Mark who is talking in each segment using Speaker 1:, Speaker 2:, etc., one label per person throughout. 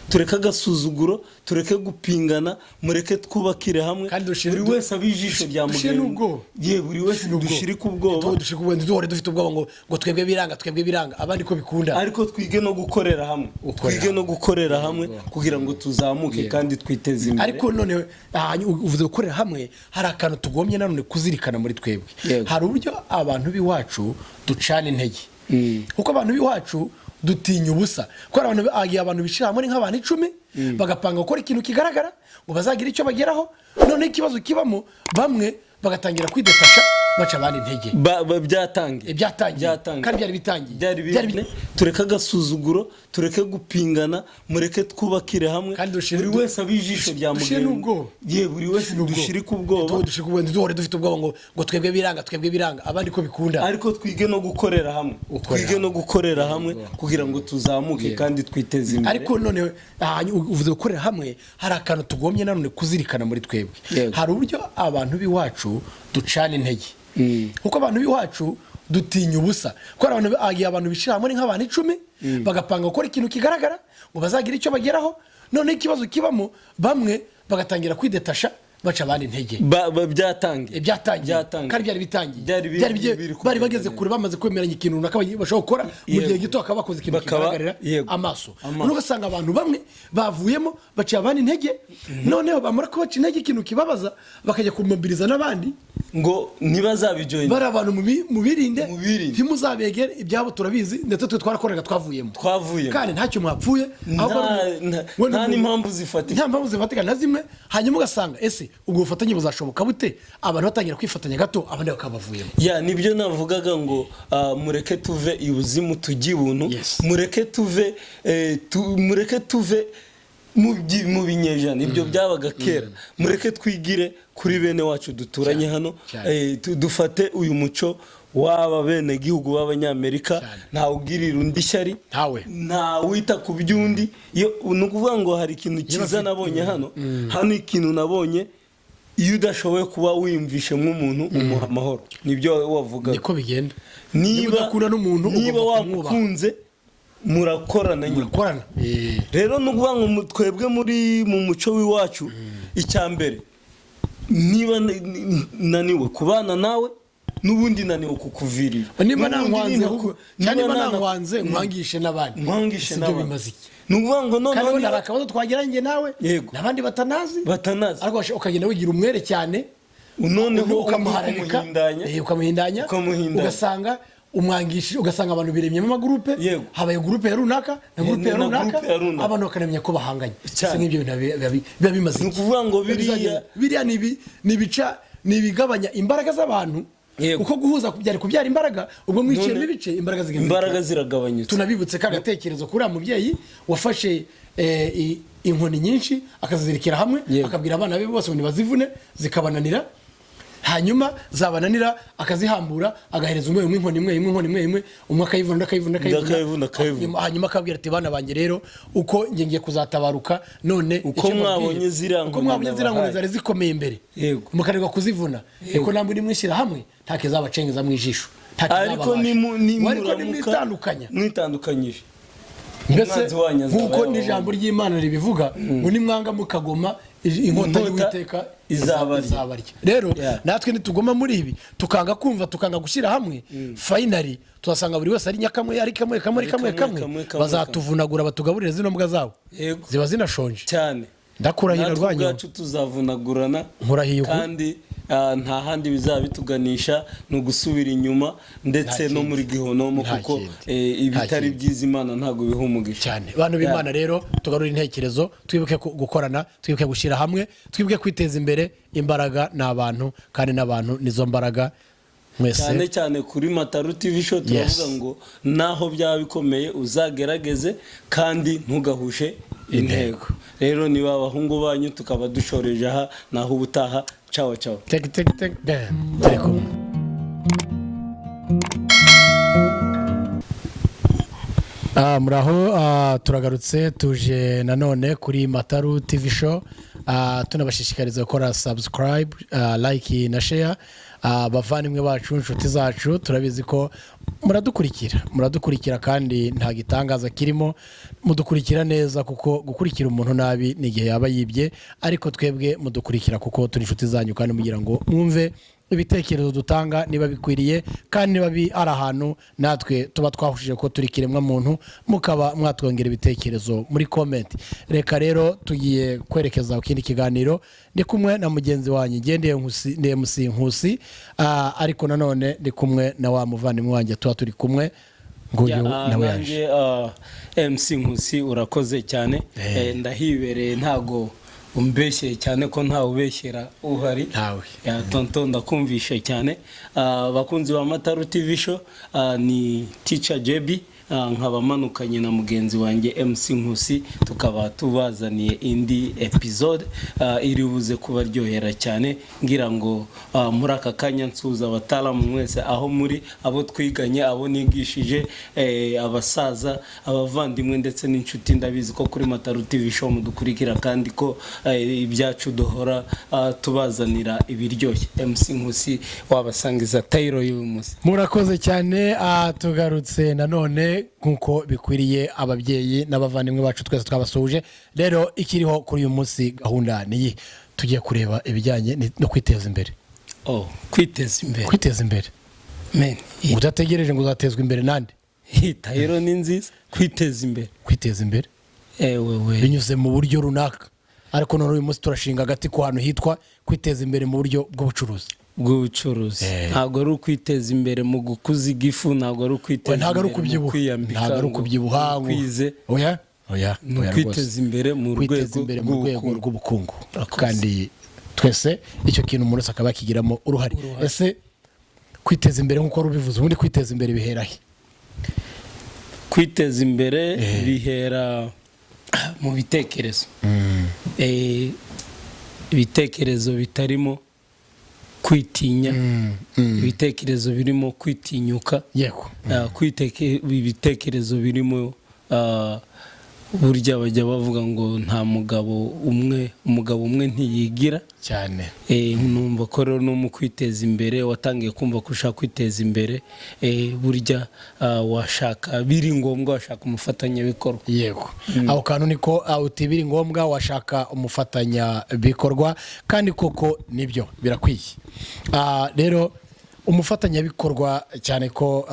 Speaker 1: Tureke agasuzuguro, tureke gupingana, mureke twubakire hamwe.
Speaker 2: Kandi
Speaker 1: Buri wese abe ijisho rya
Speaker 2: dushire
Speaker 1: mugenzi.
Speaker 2: N'ubwoba.
Speaker 1: Ye, buri wese dushirike ubwoba.
Speaker 2: Dushire ubwoba, ntiduhore dufite ubwoba ngo twebwe biranga, twebwe biranga, abandi ko bikunda.
Speaker 1: Ariko twige no gukorera hamwe.
Speaker 2: Gukorera
Speaker 1: Twige no
Speaker 2: hamwe.
Speaker 1: gukorera hamwe kugira ngo tuzamuke kandi twiteze imbere.
Speaker 2: Ariko none aha uvuze gukorera hamwe, hari akantu tugombye nanone kuzirikana muri twebwe. Hari uburyo abantu b'iwacu ducana intege, kuko abantu b'iwacu dutinya ubusa, kuko hari abantu, igihe abantu bishyira hamwe ari nk'abantu 10, bagapanga gukora ikintu kigaragara ngo bazagire icyo bageraho, noneho ikibazo kibamo, bamwe bagatangira kwidefasha, baca abandi intege.
Speaker 1: Byatangiye.
Speaker 2: Byatangiye.
Speaker 1: Byatangiye.
Speaker 2: Kandi byari bitangiye.
Speaker 1: Byari Tureke agasuzuguro, tureke gupingana, mureke twubakire hamwe.
Speaker 2: Kandi
Speaker 1: Buri wese abe ijisho rya
Speaker 2: dushire
Speaker 1: mugenzi.
Speaker 2: n'ubwoba.
Speaker 1: Ye, buri wese dushirike ubwoba.
Speaker 2: Dushire ubwoba, ntiduhore dufite ubwoba ngo twebwe biranga, twebwe biranga, abandi ko bikunda.
Speaker 1: Ariko twige no gukorera hamwe.
Speaker 2: Gukorera
Speaker 1: Twige no
Speaker 2: hamwe.
Speaker 1: gukorera hamwe kugira ngo tuzamuke kandi twiteze imbere.
Speaker 2: Ariko none aha uvuze gukorera hamwe, hari akantu tugombye nanone kuzirikana muri twebwe. Hari uburyo abantu b'iwacu ducana intege, kuko abantu b'iwacu dutinya ubusa, kuko hari abantu, igihe abantu bishyira hamwe ari nk'abantu 10, bagapanga gukora ikintu kigaragara ngo bazagire icyo bageraho, noneho ikibazo kibamo, bamwe bagatangira kwidefasha, baca abandi intege.
Speaker 1: Byatangiye.
Speaker 2: Byatangiye.
Speaker 1: Byatangiye.
Speaker 2: Kandi byari bitangiye.
Speaker 1: Byari
Speaker 2: Byari
Speaker 1: biri
Speaker 2: bari
Speaker 1: kugenda
Speaker 2: bageze
Speaker 1: neza.
Speaker 2: kure, bamaze kwemeranya ikintu runaka bashobora gukora mu gihe gito, bakaba bakoze ikintu kigaragarira amaso.
Speaker 1: Amaso.
Speaker 2: Noneho ugasanga abantu bamwe bavuyemo, baciye abandi intege, noneho bamara kubaca intege, ikintu kibabaza, bakajya kumobiriza n'abandi
Speaker 1: ngo ntibazabijoyine.
Speaker 2: Bari abantu mubirinde,
Speaker 1: Mubirinde.
Speaker 2: ntimuzabegere, ibyabo turabizi, ndetse twe twarakoraga, twavuyemo.
Speaker 1: Twavuyemo.
Speaker 2: Kandi ntacyo mwapfuye, ahubwo wenda
Speaker 1: Nta n'impamvu zifatika.
Speaker 2: Nta mpamvu zifatika na zimwe. Hanyuma ugasanga ese ubwo bufatanye buzashoboka bute, abantu batangira kwifatanya gato, abandi bakaba bavuyemo?
Speaker 1: Ya, nibyo navugaga ngo mureke tuve ibuzimu tujye ibuntu. Mureke tuve mureke tuve mu binyejana, ibyo byabaga kera. Mureke twigire kuri bene wacu duturanye hano. Dufate uyu muco w'aba bene gihugu b'Abanyamerika. Ntawe ugirira undi ishyari.
Speaker 2: Ntawe.
Speaker 1: Nta wita ku by'undi. Iyo ni ukuvuga ngo hari ikintu cyiza nabonye hano, ikintu nabonye, iyo udashoboye kuba wiyumvishe nk'umuntu, umuha amahoro. Nibyo wavugaga.
Speaker 2: Niko bigenda. Niba
Speaker 1: Niba
Speaker 2: udakunda n'umuntu,
Speaker 1: niba
Speaker 2: ugomba kumwubaha.
Speaker 1: wamukunze, murakorana nyine.
Speaker 2: Murakorana.
Speaker 1: Rero ni ukuvuga ngo twebwe muri mu muco w'iwacu, icya mbere, niba naniwe kubana nawe, n'ubundi naniwe kukuvirira.
Speaker 2: Niba
Speaker 1: N'ubundi
Speaker 2: nankwanze, ahubwo cyangwa niba nankwanze, nkwangishe n'abandi.
Speaker 1: Nkwangishe
Speaker 2: Si ibyo
Speaker 1: n'abandi.
Speaker 2: bimaze iki?
Speaker 1: Ni ukuvuga ngo
Speaker 2: Kandi
Speaker 1: noneho
Speaker 2: wenda hari akabazo twagiranye nawe n'abandi batanazi.
Speaker 1: Batanazi.
Speaker 2: Ariko ukagenda wigira umwere cyane,
Speaker 1: noneho
Speaker 2: ukamuharabika.
Speaker 1: Ukamuhindanya.
Speaker 2: Ukamuhindanya.
Speaker 1: Ukamuhindanya.
Speaker 2: Ugasanga umwangishije, ugasanga abantu biremyemo amagurupe. Habaye gurupe ya runaka na gurupe ya
Speaker 1: Na
Speaker 2: runaka,
Speaker 1: gurupe ya runaka.
Speaker 2: abantu bakanamenya ko bahanganye.
Speaker 1: Cyane.
Speaker 2: Ese nk'ibyo bintu biba bimaze
Speaker 1: Ni
Speaker 2: iki?
Speaker 1: ukuvuga ngo
Speaker 2: Biba biriya ni ibica, ni ibigabanya imbaraga z'abantu, kuko guhuza byari kubyara imbaraga. Ubwo mwiciyemo ibice, imbaraga zigenda
Speaker 1: Imbaraga ziragabanyutse.
Speaker 2: Tunabibutse ka gatekerezo kuri uriya mubyeyi wafashe inkoni nyinshi, akazizirikira hamwe, akabwira abana be bose ngo nibazivune, zikabananira. Hanyuma zabananira, akazihambura, agahereza umwe umwe inkoni imwe imwe, inkoni imwe imwe, umwe akayivuna, undi akayivuna, undi
Speaker 1: Undi akayivuna, akayivuna.
Speaker 2: Hanyuma akabwira ati: "Bana banjye rero, uko njye ngiye kuzatabaruka none,
Speaker 1: Uko
Speaker 2: icyo mbabwiye,
Speaker 1: mwabonye ziriya
Speaker 2: uko
Speaker 1: nkoni
Speaker 2: mwabonye ziriya nkoni
Speaker 1: nabahaye."
Speaker 2: zari zikomeye imbere, mukananirwa kuzivuna, niko namwe nimwishyira hamwe nta kizabacengeza mu ijisho, nta
Speaker 1: Ariko
Speaker 2: kizababasha. Ariko
Speaker 1: nimuramuka
Speaker 2: nimwitandukanya,
Speaker 1: mwitandukanyije,
Speaker 2: mbese
Speaker 1: umwanzi wanyu azaba
Speaker 2: nk'uko
Speaker 1: yababonye.
Speaker 2: n'ijambo ry'Imana ribivuga ngo nimwanga mukagoma, inkota
Speaker 1: Inkota
Speaker 2: y'Uwiteka
Speaker 1: izabarya.
Speaker 2: izabarya. Rero natwe nitugoma muri ibi, tukanga kumva, tukanga gushyira hamwe, finally tuhasanga buri wese ari nyakamwe, ari kamwe kamwe, ari
Speaker 1: Ari
Speaker 2: kamwe
Speaker 1: kamwe,
Speaker 2: kamwe,
Speaker 1: kamwe, kamwe,
Speaker 2: bazatuvunagura, batugaburire zino mbwa zabo ziba zinashonje.
Speaker 1: Cyane.
Speaker 2: Ndakurahira,
Speaker 1: Natwe
Speaker 2: rwanyu.
Speaker 1: ubwacu tuzavunagurana.
Speaker 2: Nkurahiye ukuri.
Speaker 1: Kandi nta handi bizaba bituganisha, ni ugusubira inyuma ndetse
Speaker 2: Nta
Speaker 1: no
Speaker 2: kindi.
Speaker 1: muri gihonomo,
Speaker 2: Nta
Speaker 1: kuko
Speaker 2: kindi.
Speaker 1: ibitari
Speaker 2: Nta kindi.
Speaker 1: byiza Imana ntabwo biha umugisha.
Speaker 2: Cyane. Bantu b'Imana rero, tugarure intekerezo, twibuke gukorana, twibuke gushyira hamwe, twibuke kwiteza imbere. Imbaraga ni abantu, kandi n'abantu nizo mbaraga mwese.
Speaker 1: Cyane cyane kuri Mataru TV Show turavuga ngo naho byaba bikomeye, uzagerageze kandi ntugahushe intego. Rero niba abahungu banyu, tukaba dushoreje aha, naho ubutaha. Cawa cawa.
Speaker 2: Teke teke teke, bam, turi kumwe. Muraho, turagarutse, tuje nanone kuri Mataru TV Show. Tunabashishikariza gukora subscribe, like na share. Bavandimwe bacu, inshuti zacu, turabizi ko muradukurikira kandi nta gitangaza kirimo, mudukurikira neza, kuko gukurikira umuntu nabi ni igihe yaba yibye, ariko twebwe mudukurikira kuko turi inshuti zanyu, kandi mugira ngo mwumve ibitekerezo dutanga niba bikwiriye, kandi niba ari ahantu natwe tuba twahushije ko turi kiremwa muntu, mukaba mwatwongera ibitekerezo muri comment. Reka rero tugiye kwerekeza ku kindi kiganiro. Ndi kumwe na mugenzi wanjye ngendeye Nkusi, ndi MC Nkusi, ariko nanone ndi kumwe na wa muvandimwe wanjye tuba turi kumwe, nguyu
Speaker 1: Ya,
Speaker 2: nawe yaje.
Speaker 1: Nanjye, MC Nkusi, urakoze cyane. Ndahibereye, ntago umbeshyeye cyane ko ntawe ubeshyera uhari.
Speaker 2: Ntawe.
Speaker 1: Ya, tonto, ndakumvishe cyane. Bakunzi ba Mataru TV Show, ni Teacher JB, nkaba manukanye na mugenzi wanjye MC Nkusi, tukaba tubazaniye indi episode iri buze kubaryohera cyane. Ngira ngo muri aka kanya nsuhuza abataalamu mwese aho muri, abo twiganye, abo nigishije, abasaza, abavandimwe ndetse n'inshuti. Ndabizi ko kuri Mataru TV Show mudukurikira, kandi ko ibyacu duhora tubazanira ibiryoshye. MC Nkusi, wabasangiza title y'uyu munsi?
Speaker 2: Murakoze cyane. Tugarutse nanone nk'uko bikwiriye. Ababyeyi n'abavandimwe bacu twese twabasuhuje. Rero ikiriho kuri uyu munsi, gahunda ni iyi: tugiye kureba ibijyanye no kwiteza imbere.
Speaker 1: Oh, kwiteza imbere.
Speaker 2: Kwiteza imbere
Speaker 1: Men,
Speaker 2: udategereje ngo uzatezwa imbere nande.
Speaker 1: Iyi title ni nziza, kwiteza imbere.
Speaker 2: Kwiteza imbere
Speaker 1: Ewe we!
Speaker 2: binyuze mu buryo runaka, ariko none uyu munsi turashinga agati ku hantu hitwa kwiteza imbere mu buryo bw'ubucuruzi.
Speaker 1: Bw'ubucuruzi. Ntabwo ari ukwiteza imbere mu gukuza igifu, ntabwo ari ukwiteza
Speaker 2: Ntabwo ari
Speaker 1: imbere mu
Speaker 2: ukubyibuha,
Speaker 1: kwiyambika
Speaker 2: ntabwo ari
Speaker 1: ngo
Speaker 2: ukubyibuha ngo
Speaker 1: ukwize.
Speaker 2: Oya, oya.
Speaker 1: Ni
Speaker 2: Oya
Speaker 1: ukwiteza
Speaker 2: rwose.
Speaker 1: imbere mu
Speaker 2: Kwiteza
Speaker 1: rwego
Speaker 2: imbere mu rwego
Speaker 1: rw'ubukungu.
Speaker 2: rw'ubukungu.
Speaker 1: Urakoze.
Speaker 2: Kandi twese icyo kintu umuntu wese akaba yakigiramo uruhare. Ese kwiteza imbere, nk'uko wari ubivuze, ubundi kwiteza imbere bihera he?
Speaker 1: Kwiteza imbere bihera mu bitekerezo. Ibitekerezo bitarimo kwitinya, ibitekerezo birimo kwitinyuka, ibitekerezo birimo, burya bajya bavuga ngo nta mugabo umwe, umugabo umwe ntiyigira.
Speaker 2: Cyane.
Speaker 1: Numva ko rero no mu kwiteza imbere, watangiye kumva ko ushaka kwiteza imbere, burya washaka, biri ngombwa washaka umufatanyabikorwa.
Speaker 2: Yego, aho kantu niko uti biri ngombwa washaka umufatanyabikorwa, kandi koko nibyo birakwiye. Rero umufatanyabikorwa, cyane ko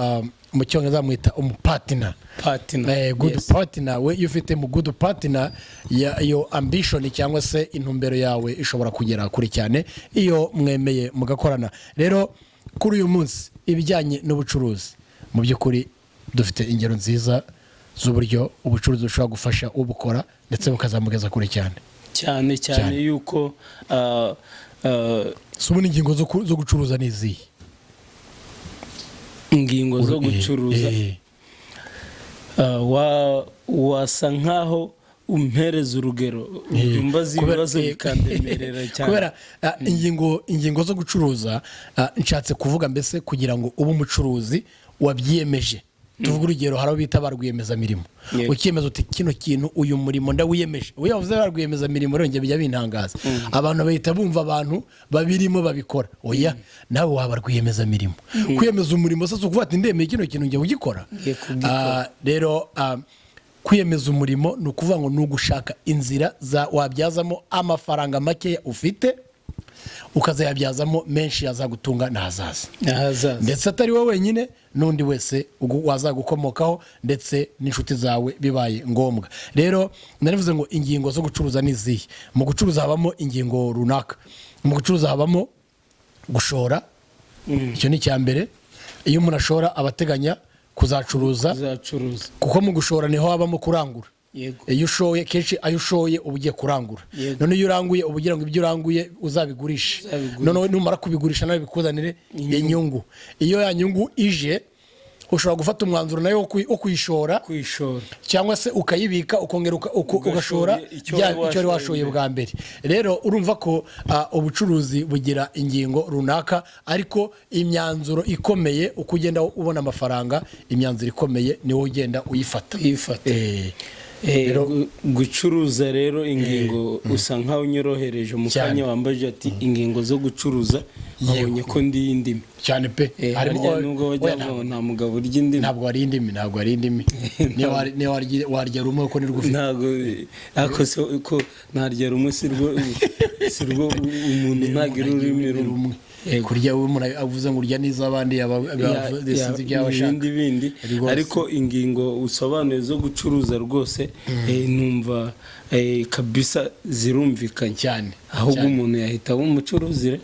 Speaker 2: mu Cyongereza bamwita umupartner.
Speaker 1: Partner.
Speaker 2: Good partner. We iyo ufite mu good partner iyo ambition cyangwa se intumbero yawe ishobora kugera kure cyane iyo mwemeye mugakorana. Rero kuri uyu munsi, ibijyanye n'ubucuruzi, mu by'ukuri dufite ingero nziza z'uburyo ubucuruzi bushobora gufasha ubukora ndetse bukazamugeza kure cyane.
Speaker 1: Cyane cyane.
Speaker 2: Cyane.
Speaker 1: Yuko
Speaker 2: Si ubundi ingingo zo gucuruza ni izihe?
Speaker 1: Ingingo zo gucuruza, wasa nkaho umpereza urugero, umbaza ibibazo bikandemerera cyane.
Speaker 2: Kubera ingingo zo gucuruza, nshatse kuvuga mbese kugira ngo ube umucuruzi wabyiyemeje. Tuvuge urugero, hari abo bita ba rwiyemezamirimo. Ukiyemeza uti: "Kino kintu, uyu murimo ndawiyemeje." Iyo bavuze ba rwiyemezamirimo rero njye bijya bintangaza, abantu bahita bumva abantu babirimo babikora. Oya, nawe waba rwiyemezamirimo. Kwiyemeza umurimo se si ukuvuga ati: "Ndemeye kino kintu, ngiye kugikora"?
Speaker 1: Ngiye kugikora.
Speaker 2: Rero kwiyemeza umurimo ni ukuvuga ngo ni ugushaka inzira za wabyazamo amafaranga makeya ufite, ukazayabyazamo menshi yazagutunga n'ahazaza.
Speaker 1: Ahazaza.
Speaker 2: Ndetse atari wowe wenyine, n'undi wese wazagukomokaho, ndetse n'inshuti zawe bibaye ngombwa. Rero narivuze ngo ingingo zo gucuruza ni izihe? Mu gucuruza habamo ingingo runaka. Mu gucuruza habamo gushora, icyo ni icya mbere. Iyo umuntu ashora aba ateganya kuzacuruza.
Speaker 1: Uzacuruza.
Speaker 2: Kuko mu gushora niho habamo kurangura. Iyo ushoye, kenshi ayo ushoye uba ugiye kurangura. None iyo uranguye, uba ugira ngo ibyo uranguye uzabigurishe.
Speaker 1: Uzabigurishe.
Speaker 2: Noneho numara kubigurisha nawe bikuzanire inyungu. Iyo ya nyungu ije, ushobora gufata umwanzuro nayo wo kuyishora,
Speaker 1: Kwishora.
Speaker 2: cyangwa se ukayibika, ukongera ugashora
Speaker 1: icyo
Speaker 2: bya
Speaker 1: wari
Speaker 2: icyo wari
Speaker 1: washoye
Speaker 2: washoye
Speaker 1: mbere.
Speaker 2: bwa mbere. Rero urumva ko ubucuruzi bugira ingingo runaka, ariko imyanzuro ikomeye, uko ugenda ubona amafaranga, imyanzuro ikomeye ni wowe ugenda uyifata.
Speaker 1: Uyifata. Gucuruza rero, ingingo usa nkaho unyorohereje mu
Speaker 2: Cyane.
Speaker 1: kanya wambaje ati ingingo zo gucuruza, wabonye ko ndi indimi.
Speaker 2: Cyane pe.
Speaker 1: Harimo
Speaker 2: harimo
Speaker 1: nubwo bajya
Speaker 2: oya,
Speaker 1: bavuga ngo nta mugabo urya indimi.
Speaker 2: Ntabwo ari indimi, ntabwo ari indimi. Niyo warya rumwe kuko nirwo ufite.
Speaker 1: Ntabwo, ariko se ko ntarya rumwe, si rwo umuntu ntagira ururimi rumwe.
Speaker 2: Rumwe kurya, umuntu avuze ngo urya n'iz'abandi, yaba sinzi ibyo yaba ashaka.
Speaker 1: Ibindi bindi.
Speaker 2: Rwose.
Speaker 1: Ariko ingingo usobanuye zo gucuruza rwose, numva kabisa zirumvikanye.
Speaker 2: Cyane.
Speaker 1: Ahubwo
Speaker 2: cyane.
Speaker 1: umuntu yahita aba umucuruzi re.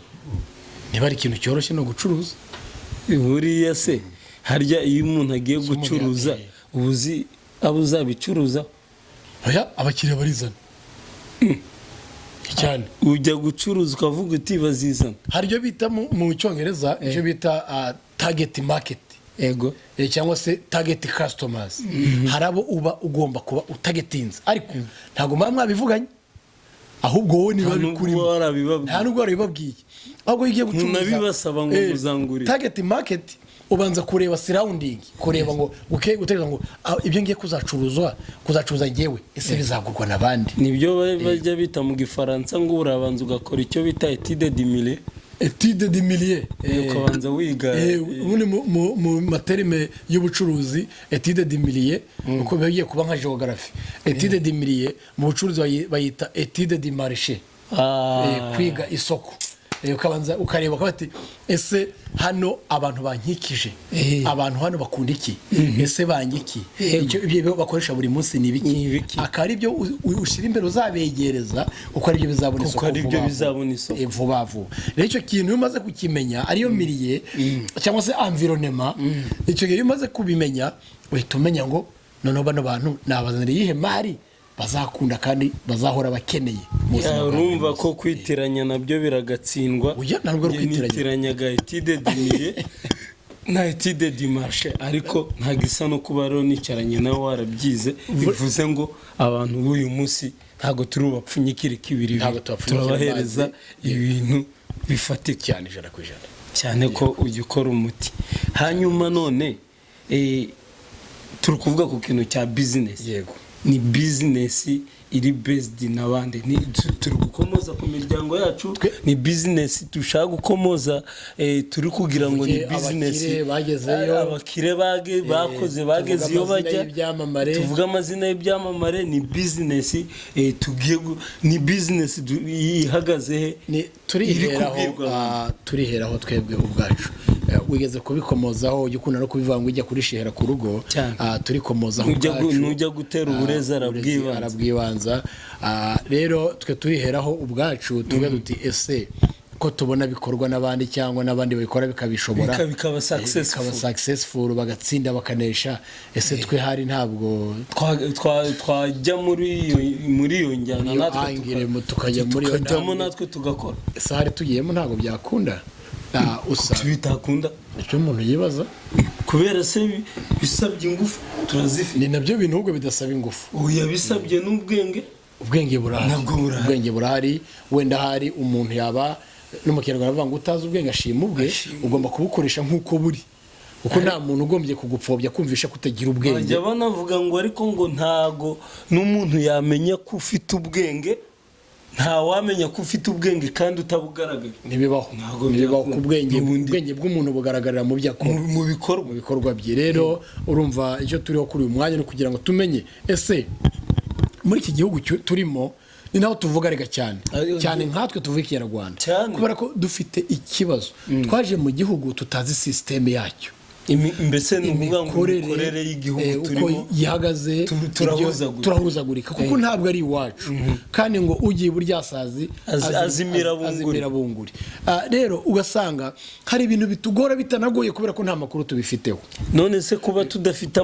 Speaker 2: Niba ari ikintu cyoroshye no gucuruza.
Speaker 1: Buriya se harya iyo umuntu agiye gucuruza, uba uzi abo uzabicuruza?
Speaker 2: Oya, abakiriya barizana cyane.
Speaker 1: Ujya gucuruza ukavuga uti bazizana?
Speaker 2: Hari ibyo bita mu Cyongereza, icyo bita target market, cyangwa se target customers. Hari abo uba ugomba kuba utargetinze, ariko ntabwo muba mwabivuganye, ahubwo wowe niba
Speaker 1: Nta nubwo
Speaker 2: bikurimo.
Speaker 1: uba warabibabwiye.
Speaker 2: Nta nubwo warabibabwiye, ahubwo iyo ugiye gucuruza,
Speaker 1: Ntunabibasaba ngo muzangurire.
Speaker 2: Target market, ubanza kureba surrounding, kureba ngo gutekereza ngo ibyo ngiye kuzacuruza ngewe, ese bizagurwa n'abandi?
Speaker 1: Nibyo bajya bita mu Gifaransa ngo urabanza ugakora icyo bita étude du milieu.
Speaker 2: Étude du milieu.
Speaker 1: Ukabanza wiga.
Speaker 2: Ubundi mu ma termes y'ubucuruzi, étude du milieu, uko biba bigiye kuba nka géographie, étude du milieu mu bucuruzi bayita étude du marché. Kwiga isoko. Ukabanza ukareba ukavuga ati ese hano abantu bankikije, abantu hano bakunda iki? Ese banga iki? Ibyo bakoresha buri munsi ni ibiki?
Speaker 1: Ni ibiki?
Speaker 2: Akaba ari byo ushyira imbere uzabegereza, kuko ari byo bizabona
Speaker 1: Kuko
Speaker 2: isoko
Speaker 1: ari byo
Speaker 2: vuba vuba.
Speaker 1: bizabona isoko.
Speaker 2: Vuba vuba. Rero icyo kintu iyo umaze kukimenya, ariyo milieu cyangwa se environnement, icyo gihe iyo umaze kubimenya uhita umenya ngo noneho bano bantu nabazanira iyihe mari bazakunda kandi bazahora bakeneye mu buzima bwa buri
Speaker 1: Urumva
Speaker 2: munsi.
Speaker 1: ko kwitiranya nabyo biragatsindwa.
Speaker 2: Oya, ntabwo ari
Speaker 1: Njye
Speaker 2: ukwitiranya.
Speaker 1: nitiranyaga étude du milieu na étude du marché, ariko ntabwo isa no kuba rero nicaranye nawe warabyize, bivuze ngo abantu b'uyu munsi ntabwo turi bubapfunyikire kibiri.
Speaker 2: Ntabwo tubapfunyikira
Speaker 1: Turabahereza
Speaker 2: amazi.
Speaker 1: ibintu bifatika.
Speaker 2: Cyane, 100%.
Speaker 1: Cyane ko ujya ukora umuti. Hanyuma none turi kuvuga ku kintu cya business. Ni business iri based n'abandi. Turi gukomoza ku miryango yacu, ni business dushaka gukomoza, turi kugira ngo ni
Speaker 2: Tuvuge
Speaker 1: business.
Speaker 2: abakire bagezeyo.
Speaker 1: Abakire bakoze, bageze
Speaker 2: Tuvuge
Speaker 1: iyo
Speaker 2: amazina
Speaker 1: bajya.
Speaker 2: y'ibyamamare.
Speaker 1: Tuvuge amazina y'ibyamamare. Ni business ni business ihagaze he?
Speaker 2: Ni turiheraho.
Speaker 1: Iri kubwirwa.
Speaker 2: Turiheraho twebwe ubwacu. Wigeze kubikomozaho, ujya ukunda no kubivuga ngo ujya kurishihera ku rugo.
Speaker 1: Cyane.
Speaker 2: Turikomozaho ubwacu.
Speaker 1: Nujya gutera uburezi arabwibanza.
Speaker 2: Arabwibanza. Rero twe turiheraho ubwacu, tuvuge duti ese ko tubona bikorwa n'abandi cyangwa n'abandi babikora bikabishobora,
Speaker 1: Bikaba successful.
Speaker 2: Bikaba successful, bagatsinda, bakanesha, ese twe hari ntabwo
Speaker 1: Twajya muri iyo njyana
Speaker 2: Iyo
Speaker 1: natwe
Speaker 2: angire tukajya muri iyo
Speaker 1: tukajyamo
Speaker 2: ntambwe.
Speaker 1: natwe tugakora?
Speaker 2: Ese hari tugiyemo ntabwo byakunda? Usanga
Speaker 1: Bitakunda?
Speaker 2: Icyo umuntu yibaza.
Speaker 1: Kubera se bisabye ingufu turazifite.
Speaker 2: Ni nabyo bintu ahubwo bidasaba ingufu.
Speaker 1: Oya, bisabye n'ubwenge.
Speaker 2: Ubwenge burahari.
Speaker 1: Nabwo burahari.
Speaker 2: Ubwenge burahari. Wenda hari umuntu yaba no mu Kinyarwanda bavuga ngo utazi ubwenge ashima ubwe. Ugomba kubukoresha nk'uko buri, kuko nta muntu ugombye kugupfobya kumvisha kutagira ubwenge.
Speaker 1: Bajya banavuga ngo ariko ngo ntago n'umuntu yamenya ko ufite ubwenge, ntawamenya ko ufite ubwenge kandi utabugaragaje.
Speaker 2: Ntibibaho.
Speaker 1: Ntabwo
Speaker 2: Ntibibaho.
Speaker 1: byakunda.
Speaker 2: Ku bwenge,
Speaker 1: N'ubundi
Speaker 2: ubwenge bw'umuntu bugaragarira mu byo akora,
Speaker 1: mu bikorwa.
Speaker 2: Mu bikorwa bye. Rero urumva icyo turiho kuri uyu mwanya ni ukugira ngo tumenye ese muri iki gihugu turimo, ni naho tuvuga rega cyane cyane nkatwe tuvuga Ikinyarwanda,
Speaker 1: Cyane.
Speaker 2: kubera ko dufite ikibazo, twaje mu gihugu tutazi système yacyo.
Speaker 1: Mbese ni ukuvuga ngo imikorere y'igihugu
Speaker 2: uko
Speaker 1: turimo
Speaker 2: ihagaze,
Speaker 1: turahuzagurika.
Speaker 2: Turahuzagurika kuko ntabwo ari iwacu, kandi ngo ugiye iburyasazi
Speaker 1: Azimira bunguri.
Speaker 2: Azimira bunguri. Rero ugasanga hari ibintu bitugora bitanagoye kubera ko nta makuru tubifiteho.
Speaker 1: None se kuba tudafite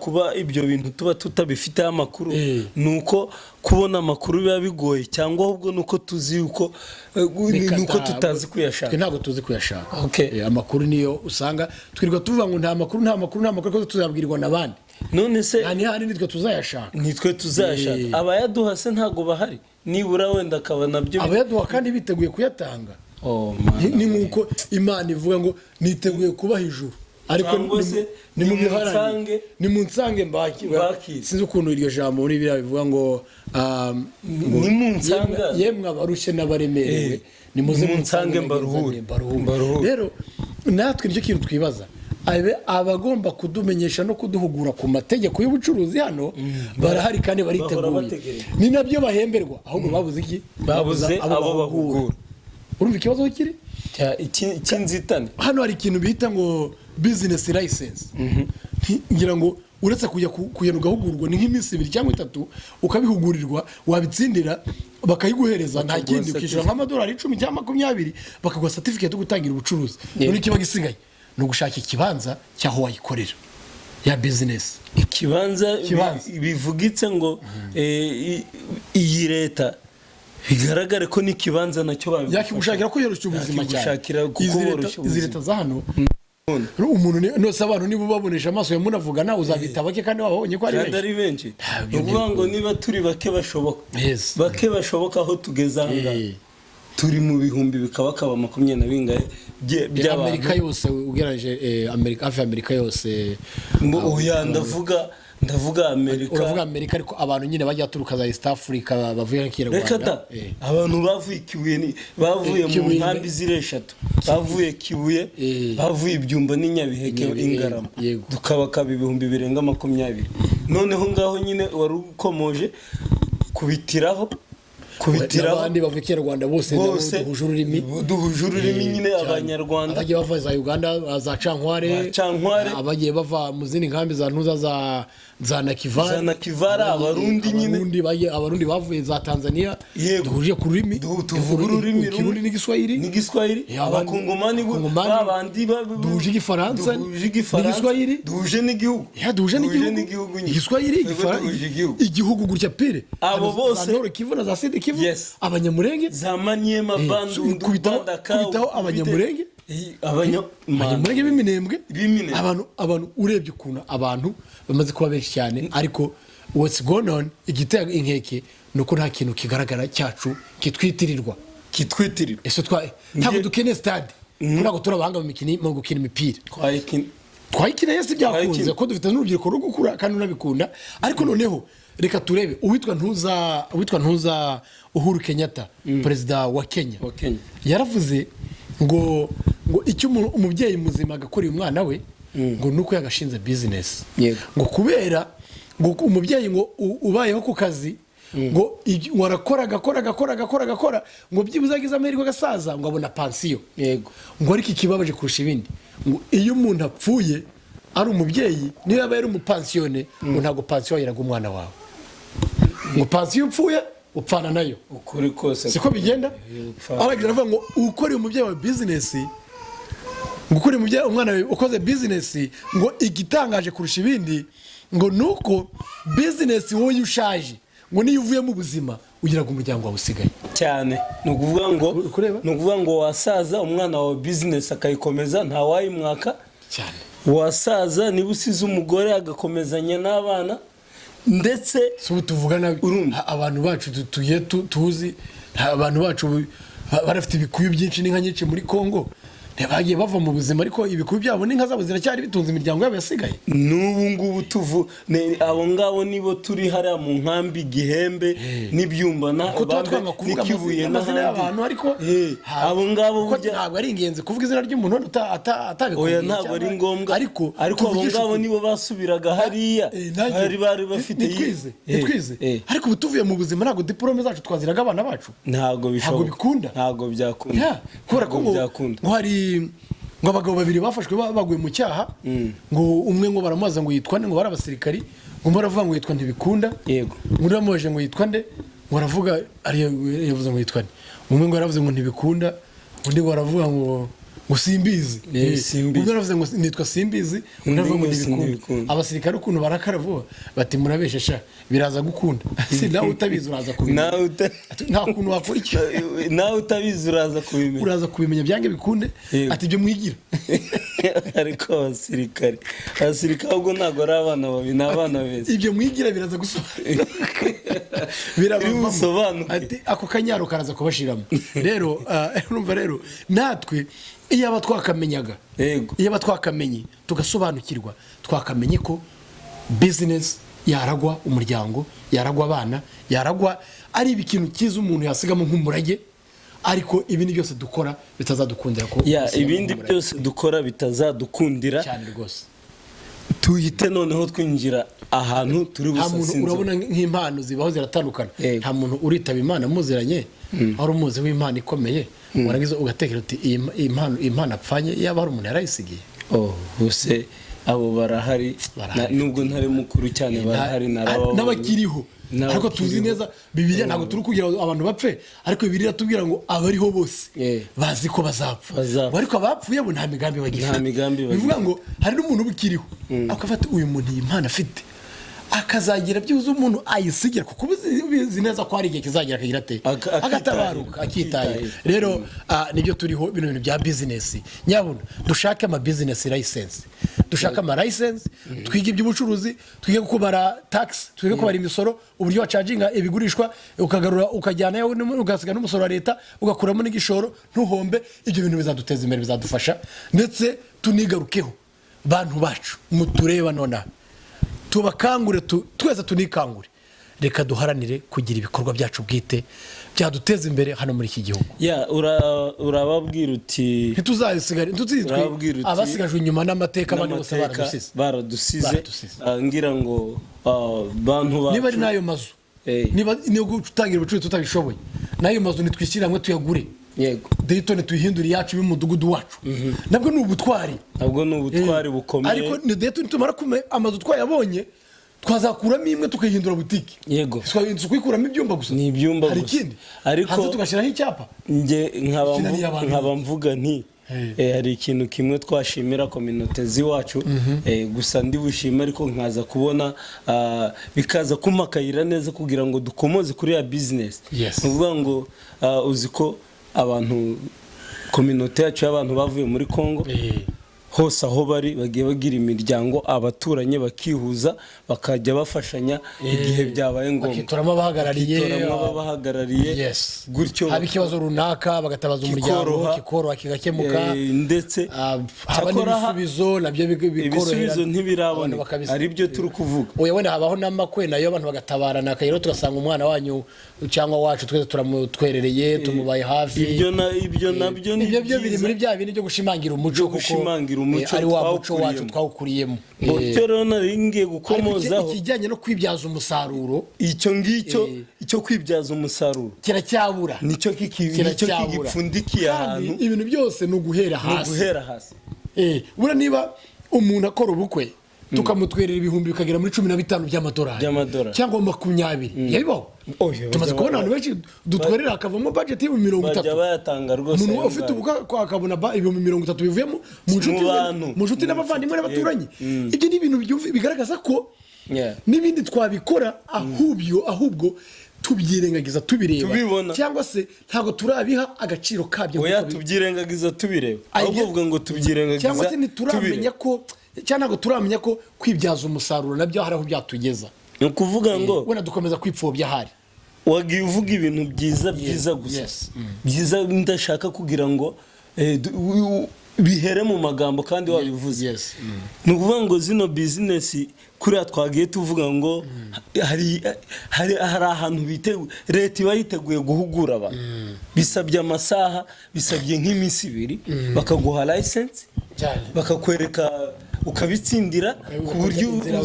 Speaker 1: kuba ibyo bintu tuba tutabifiteho amakuru, ni uko kubona amakuru biba bigoye, cyangwa ahubwo ni uko tuzi yuko
Speaker 2: Reka
Speaker 1: ni uko tutazi
Speaker 2: twe
Speaker 1: kuyashaka?
Speaker 2: Ntabwo tuzi kuyashaka.
Speaker 1: Okay.
Speaker 2: Amakuru niyo usanga twirirwa tuvuga ngo nta makuru, nta makuru, nta makuru, kuko tuzabwirwa n'abandi.
Speaker 1: None se
Speaker 2: Nta nihari, nitwe tuzayashaka.
Speaker 1: Nitwe tuzayashaka. Abayaduha se ntabwo bahari? Nibura wenda akaba nabyo
Speaker 2: Abayaduha kandi biteguye kuyatanga.
Speaker 1: Oh,
Speaker 2: Ni
Speaker 1: man.
Speaker 2: ni nk'uko Imana ivuga ngo niteguye kubaha ijuru. Ariko
Speaker 1: Cyangwa se
Speaker 2: nimubiharanire,
Speaker 1: nimunsange.
Speaker 2: Nimunsange mbaki.
Speaker 1: Mbakire.
Speaker 2: Sinzi ukuntu iryo jambo muri biriya bivuga ngo ngo
Speaker 1: Nimunsanga.
Speaker 2: Yemwe abarushye n'abaremerewe, nimuze
Speaker 1: Nimunsange mbaruhure.
Speaker 2: Mbaruhure.
Speaker 1: Mbaruhure.
Speaker 2: Rero natwe nicyo kintu twibaza. Abagomba kudumenyesha no kuduhugura ku mategeko y'ubucuruzi hano barahari kandi
Speaker 1: Bahora
Speaker 2: bariteguye.
Speaker 1: Bategereje.
Speaker 2: Ni nabyo bahemberwa, ahubwo babuze iki?
Speaker 1: Babuze abo bahugura.
Speaker 2: Urumva ikibazo kiri
Speaker 1: Cy'inzitane.
Speaker 2: Hano hari ikintu bita ngo business license. Ngira ngo uretse kujya kugenda ugahugurwa, ni nk'iminsi 2 cyangwa 3 ukabihugurirwa, wabitsindira bakayiguhereza, nta
Speaker 1: Bakaguha
Speaker 2: kindi, ukishyura
Speaker 1: certificate.
Speaker 2: nk'amadolari 10 cyangwa 20, bakaguha certificate yo gutangira ubucuruzi. None ikiba gisigaye ni ugushaka ikibanza cy'aho wayikorera ya business.
Speaker 1: Ikibanza.
Speaker 2: Ikibanza.
Speaker 1: Bivugitse ngo iyi leta bigaragare ko n'ikibanza nacyo babigufasha.
Speaker 2: Yakigushakira ko yoroshya ubuzima cyane.
Speaker 1: Yakigushakira kuko
Speaker 2: Izi leta
Speaker 1: woroshya
Speaker 2: izi
Speaker 1: ubuzima.
Speaker 2: leta za hano, umuntu nose abantu niba ubabonesha amaso ya munavugana, uzabita bake kandi wababonye ko ari
Speaker 1: Kandi
Speaker 2: benshi.
Speaker 1: Ari benshi.
Speaker 2: Ntabyo.
Speaker 1: Ni ukuvuga ngo niba turi bake bashoboka, bake bashoboka aho tugeze aha ngaha, turi mu bihumbi bikabakaba makumyabiri na bingahe by'abantu.
Speaker 2: Amerika yose ugereranyije, Amerika, hafi ya Amerika yose.
Speaker 1: Ngo oya, ndavuga Amerika.
Speaker 2: Uravuga Amerika, ariko abantu nyine bajya baturuka za East Africa bavuye
Speaker 1: Reka
Speaker 2: nk'ikinyarwanda.
Speaker 1: da. Abantu bavuye Kibuye bavuye mu
Speaker 2: Kibuye
Speaker 1: nkambi ziri eshatu, bavuye Kibuye, bavuye Ibyumba n'inyabiheke, Ingarama, tukabakaba ibihumbi birenga 20. Noneho ngaho nyine wari ukomoje kubitiraho, kubitiraho.
Speaker 2: N'abandi bavuye ikinyarwanda bose nabo
Speaker 1: Bose
Speaker 2: duhuje ururimi.
Speaker 1: Duhuje ururimi nyine.
Speaker 2: Cyane.
Speaker 1: Abanyarwanda.
Speaker 2: Abagiye bava za Uganda, za Cankware.
Speaker 1: Ba Cankware.
Speaker 2: Abagiye bava mu zindi nkambi za ntuza za Nakivara.
Speaker 1: Za Nakivara, Abarundi nyine.
Speaker 2: Abarundi bavuye za Tanzania. Duhuje ku rurimi.
Speaker 1: Tuvuga ururimi rumwe.
Speaker 2: Ikirundi n'Igiswahili.
Speaker 1: N'igiswahili. Abakongomani
Speaker 2: Abakongomani.
Speaker 1: babandi
Speaker 2: Duhuje Igifaransa
Speaker 1: duhuje Igifaransa.
Speaker 2: n'Igiswahili.
Speaker 1: Duhuje n'igihugu.
Speaker 2: Ya, duhuje n'igihugu.
Speaker 1: N'igihugu nyine.
Speaker 2: Igiswahili,
Speaker 1: Twebwe
Speaker 2: Igifaransa,
Speaker 1: duhuje igihugu.
Speaker 2: Igihugu gutya pire.
Speaker 1: Abo
Speaker 2: Hano
Speaker 1: bose-
Speaker 2: za Nord Kivu na za Sud Kivu, Abanyamurenge.
Speaker 1: Za Maniema, Bandundu, Bandaka.
Speaker 2: Kubitaho Abanyamurenge.
Speaker 1: Abanyamurenge
Speaker 2: Abanyamurenge b'Iminembwe.
Speaker 1: B'Iminembwe.
Speaker 2: Abantu urebye ukuntu abantu bamaze kuba benshi cyane, ariko what's going on, igiteye inkeke ni uko nta kintu kigaragara cyacu kitwitirirwa.
Speaker 1: Kitwitirirwa.
Speaker 2: Ese ntabwo dukeneye stade, ko ntabwo turi abahanga mu mikino, mu gukina imipira?
Speaker 1: Twayikina.
Speaker 2: Twayikina, yesi, byakunze.
Speaker 1: Twayikina.
Speaker 2: Ko dufite n'urubyiruko rwo gukura kandi unabikunda. Ariko noneho reka turebe uwitwa ntuza Uhuru Kenyatta, perezida wa Kenya.
Speaker 1: Wa Kenya.
Speaker 2: Yaravuze ngo icyo umubyeyi muzima agakorera umwana we ngo ni uko yagashinze business. Ngo kubera ngo umubyeyi ngo ubayeho ku kazi, ngo ngo arakora, agakora, agakora, agakora, agakora, ngo byibuze agize amahirwe agasaza ngo abona pansiyo. Ngo ariko ikibabaje kurusha ibindi, ngo iyo umuntu apfuye ari umubyeyi, niyo yaba yari umupansiyone, ngo ntabwo pansiyo wayiraga umwana wawe, ngo pansiyo upfuye upfana nayo.
Speaker 1: Ukuri kose.
Speaker 2: Siko bigenda.
Speaker 1: Upfana.
Speaker 2: Aragira aravuga ngo ukoreye umubyeyi wawe business, ngo ukoreye umubyeyi umwana wawe ukoze business, ngo igitangaje kurusha ibindi ngo ni uko business wowe iyo ushaje, ngo niyo uvuye mu buzima ugira ngo umuryango wawe usigaye.
Speaker 1: Cyane, ni ukuvuga ngo
Speaker 2: Uri kureba?
Speaker 1: Ni ukuvuga ngo wasaza, umwana wawe business akayikomeza, ntawayimwaka.
Speaker 2: Cyane.
Speaker 1: Wasaza, niba usize umugore, agakomezanya n'abana ndetse.
Speaker 2: Si ubu tuvugana.
Speaker 1: Urumva?
Speaker 2: Abantu bacu tugiye tuzi abantu bacu barafite ibikuyu byinshi n'inka nyinshi muri Congo, ntibagiye bava mu buzima, ariko ibikuyu byabo n'inka zabo ziracyari, bitunze imiryango yabo yasigaye.
Speaker 1: N'ubu ngubu abo ngabo nibo turi hariya mu nkambi Gihembe n'ibyumba na
Speaker 2: Kuko tuba
Speaker 1: Bambe
Speaker 2: twanga kuvuga
Speaker 1: n'ikibuye
Speaker 2: amazina
Speaker 1: n'ahandi.
Speaker 2: y'abantu, ariko
Speaker 1: Abo ngabo
Speaker 2: kuko
Speaker 1: burya
Speaker 2: ntabwo ari ingenzi kuvuga izina ry'umuntu atabikubwiye
Speaker 1: Oya, ntabwo ari
Speaker 2: cyangwa-
Speaker 1: ngombwa.
Speaker 2: Ariko
Speaker 1: Ariko abo
Speaker 2: tuvugishe
Speaker 1: ngabo
Speaker 2: ukuri.
Speaker 1: nibo basubiraga hariya,
Speaker 2: Nanjye-
Speaker 1: bari bafite
Speaker 2: Nitwize, nitwize, ariko ubu tuvuye mu buzima ntabwo diporome zacu twaziraga abana bacu.
Speaker 1: Ntabwo bishoboka.
Speaker 2: Bikunda.
Speaker 1: Ntabwo byakunda.
Speaker 2: Ya, kubera ko
Speaker 1: Ntabwo
Speaker 2: ngo
Speaker 1: byakunda.
Speaker 2: ngo hari ngo abagabo babiri bafashwe baguye mu cyaha, ngo umwe ngo baramubaza ngo yitwa nde, ngo bari abasirikari, ngo umwe aravuga ngo yitwa Ntibikunda. Ngo undi bamubajije ngo yitwa nde, ngo aravuga ariyo yavuze ngo yitwa nde, umwe ngo yaravuze ngo Ntibikunda, undi ngo aravuga ngo Simbizi.
Speaker 1: Simbizi.
Speaker 2: Umwe aravuze ngo nitwa Simbizi, undi aravuga ngo
Speaker 1: ngo
Speaker 2: Ntibikunda.
Speaker 1: Ntibikunda.
Speaker 2: Abasirikare ukuntu barakara vuba, bati: "Murabeshe sha, biraza gukunda." Si nawe utabizi uraza kubimenya.
Speaker 1: Nawe
Speaker 2: Nta kuntu wakora iki.
Speaker 1: Nawe utabizi uraza kubimenya.
Speaker 2: Uraza kubimenya byange bikunde. Ati ibyo mwigira.
Speaker 1: Ariko abasirikare ahubwo ntabwo ari abana babi, ni abana beza.
Speaker 2: Ibyo mwigira biraza gusobanuka, birabavamo.
Speaker 1: Bisobanuke.
Speaker 2: Ati ako kanyaro karaza kubashiramo. Rero urumva rero, natwe iyaba twakamenyaga, iyaba twakamenye tugasobanukirwa, twakamenye ko bizinesi yaragwa umuryango, yaragwa abana, yaragwa ari ikintu cyiza umuntu yasigamo nk'umurage, ariko ibindi byose dukora bitazadukundira ko
Speaker 1: Ya,
Speaker 2: bisigamo
Speaker 1: ibindi
Speaker 2: nk'umurage.
Speaker 1: byose dukora bitazadukundira.
Speaker 2: Cyane rwose.
Speaker 1: Tuhite noneho twinjira ahantu turi
Speaker 2: Nta muntu
Speaker 1: busase inzobe.
Speaker 2: Urabona nk'impano zibaho ziratandukana.
Speaker 1: Yego.
Speaker 2: Nta muntu uritaba Imana muziranye, wari umuzi w'impano ikomeye, warangiza ugatekereza uti iyi mpano apfanye, yaba hari umuntu yarayisigiye.
Speaker 1: Oh, bose abo barahari.
Speaker 2: Barahari.
Speaker 1: Nubwo ntari mukuru cyane, barahari, narababonye.
Speaker 2: N'abakiriho. Ariko tuzi
Speaker 1: N'abakiriho.
Speaker 2: neza Bibiliya, ntabwo turi kugira ngo abantu bapfe, ariko Bibiliya iratubwira ngo abariho bose bazi ko bazapfa.
Speaker 1: Bazapfa.
Speaker 2: Ngo ariko abapfuye bo nta migambi bagifite.
Speaker 1: Nta migambi bagifite.
Speaker 2: Bivuga ngo hari n'umuntu uba ukiriho akafata uyu muntu, iyi mpano afite, akazagira byibuze umuntu ayisigira, kuko ubizi neza ko hari igihe kizagera akagira ate? Agatabaruka, akitahira.
Speaker 1: Akitahira.
Speaker 2: Rero nibyo turiho, bino bintu bya bizinesi. Nyabuna dushake ama business license, dushake ama license, twige iby'ubucuruzi, twige kubara tax, twige kubara imisoro, uburyo wacharginga ibigurishwa, ukagarura, ukajyanayo, ugasiga n'umusoro wa leta, ugakuramo n'igishoro, ntuhombe. Ibyo bintu bizaduteza imbere, bizadufasha. Ndetse tunigarukeho, bantu bacu mutureba nonaha, tubakangure, twese tunikangure. Reka duharanire kugira ibikorwa byacu bwite byaduteza imbere hano muri iki gihugu.
Speaker 1: Ya, urababwira uti
Speaker 2: Ntituzabisigare, ntituzitwe
Speaker 1: Urababwira uti
Speaker 2: abasigajwe inyuma n'amateka, abandi bose
Speaker 1: n'amateka.
Speaker 2: Baradusize.
Speaker 1: Baradusize.
Speaker 2: Baradusize.
Speaker 1: Ngira ngo bantu bacu,
Speaker 2: Niba ari n'ayo mazu, niba gutangira ubucuruzi tutabishoboye, n'ayo mazu nitwishyire hamwe tuyagure. Dayton tuyihindure iyacu y'umudugudu wacu, nabwo ni ubutwari.
Speaker 1: Nabwo ni ubutwari bukomeye.
Speaker 2: Ariko ni Dayton, nitumara amazu twayabonye, twazakuramo imwe tukayihindura butike. Si kuyikuramo ibyumba gusa.
Speaker 1: Ni ibyumba
Speaker 2: Hari
Speaker 1: gusa.
Speaker 2: ikindi.
Speaker 1: Ariko
Speaker 2: Hanze tugashyiraho icyapa.
Speaker 1: Nge nkaba
Speaker 2: Kinaniye abantu.
Speaker 1: nkaba mvuga nti hari ikintu kimwe twashimira communauté z'iwacu, gusa ndi bushime, ariko nkaza kubona bikaza kumpa akayira neza kugira ngo dukomoze kuri ya bizinesi. Ni ukuvuga ngo uzi ko abantu, communauté yacu y'abantu bavuye muri Congo, hose aho bari bagiye bagira imiryango, abaturanyi bakihuza, bakajya bafashanya igihe byabaye ngombwa.
Speaker 2: Bakitoramo abahagarariye.
Speaker 1: Bakitoramo ababahagarariye. Gutyo
Speaker 2: Haba ikibazo runaka, bagatabaza umuryango.
Speaker 1: Kikoroha.
Speaker 2: Kikoroha, kigakemuka.
Speaker 1: Ndetse
Speaker 2: Haba
Speaker 1: cyakora
Speaker 2: n'ibisubizo nabyo bikorohera.
Speaker 1: Ibisubizo
Speaker 2: Abantu
Speaker 1: ntibiraboneka, ari byo turi kuvuga.
Speaker 2: Oya, wenda habaho n'amakwe nayo, abantu bagatabarana, akayero tugasanga umwana wanyu cyangwa wacu twese turamutwerereye, tumubaye hafi.
Speaker 1: Ibyo nabyo ni
Speaker 2: Ibyo byo biri
Speaker 1: byiza.
Speaker 2: muri bya bindi byo gushimangira umuco,
Speaker 1: Byo
Speaker 2: kuko
Speaker 1: gushimangira umuco
Speaker 2: ari wa muco wacu
Speaker 1: twawukuriyemo.
Speaker 2: twawukuriyemo.
Speaker 1: Ngo icyo rero nari ngiye
Speaker 2: Ariko
Speaker 1: gukomozaho,
Speaker 2: ikijyanye no kwibyaza umusaruro,
Speaker 1: icyo ngicyo, icyo kwibyaza umusaruro,
Speaker 2: kiracyabura.
Speaker 1: nicyo
Speaker 2: Kiracyabura.
Speaker 1: kigipfundikiye
Speaker 2: Kandi
Speaker 1: ahantu.
Speaker 2: ibintu byose ni uguhera
Speaker 1: Ni
Speaker 2: hasi.
Speaker 1: uguhera hasi.
Speaker 2: Buriya niba umuntu akora ubukwe, tukamutwerera ibihumbi bikagera muri 15 by'amadolari,
Speaker 1: By'amadolari.
Speaker 2: cyangwa 20, yabibaho.
Speaker 1: Oya,
Speaker 2: Tumaze
Speaker 1: bajya
Speaker 2: kubona abantu benshi dutwerera hakavamo budget y'ibihumbi mirongo
Speaker 1: bajya
Speaker 2: itatu.
Speaker 1: bayatanga rwose
Speaker 2: Umuntu
Speaker 1: ayo
Speaker 2: ufite
Speaker 1: ngayo.
Speaker 2: ubukwe akabona 30,000 bivuyemo mu nshuti
Speaker 1: Mu
Speaker 2: ze,
Speaker 1: bantu.
Speaker 2: mu nshuti
Speaker 1: Mu
Speaker 2: n'abavandimwe
Speaker 1: nshuti,
Speaker 2: n'abaturanyi. Ibyo ni ibintu bigaragaza ko
Speaker 1: Yeah.
Speaker 2: n'ibindi twabikora, ahubwo tubyirengagiza tubireba,
Speaker 1: Tubibona.
Speaker 2: cyangwa se ntabwo turabiha agaciro kabyo
Speaker 1: Oya,
Speaker 2: nk'uko
Speaker 1: tubyirengagiza tubireba, ahubwo
Speaker 2: Ayige-
Speaker 1: uvuga ngo tubyirengagiza
Speaker 2: cyangwa se ntituramenya
Speaker 1: tubireba.
Speaker 2: ko, cyangwa ntabwo turamenya ko kwibyaza umusaruro nabyo hari aho byatugeza.
Speaker 1: Ni ukuvuga ngo
Speaker 2: Wenda dukomeza kwipfobya ahari.
Speaker 1: Wagiye uvuga ibintu byiza byiza gusa, byiza, ndashaka kugira ngo bihere mu magambo kandi wabivuze. Ni ukuvuga ngo zino bizinesi kuriya twagiye tuvuga ngo hari ahantu biteguye, leta iba yiteguye guhugura abantu, bisabye amasaha, bisabye nk'iminsi 2, bakaguha license, bakakwereka, ukabitsindira ku buryo
Speaker 2: Inzira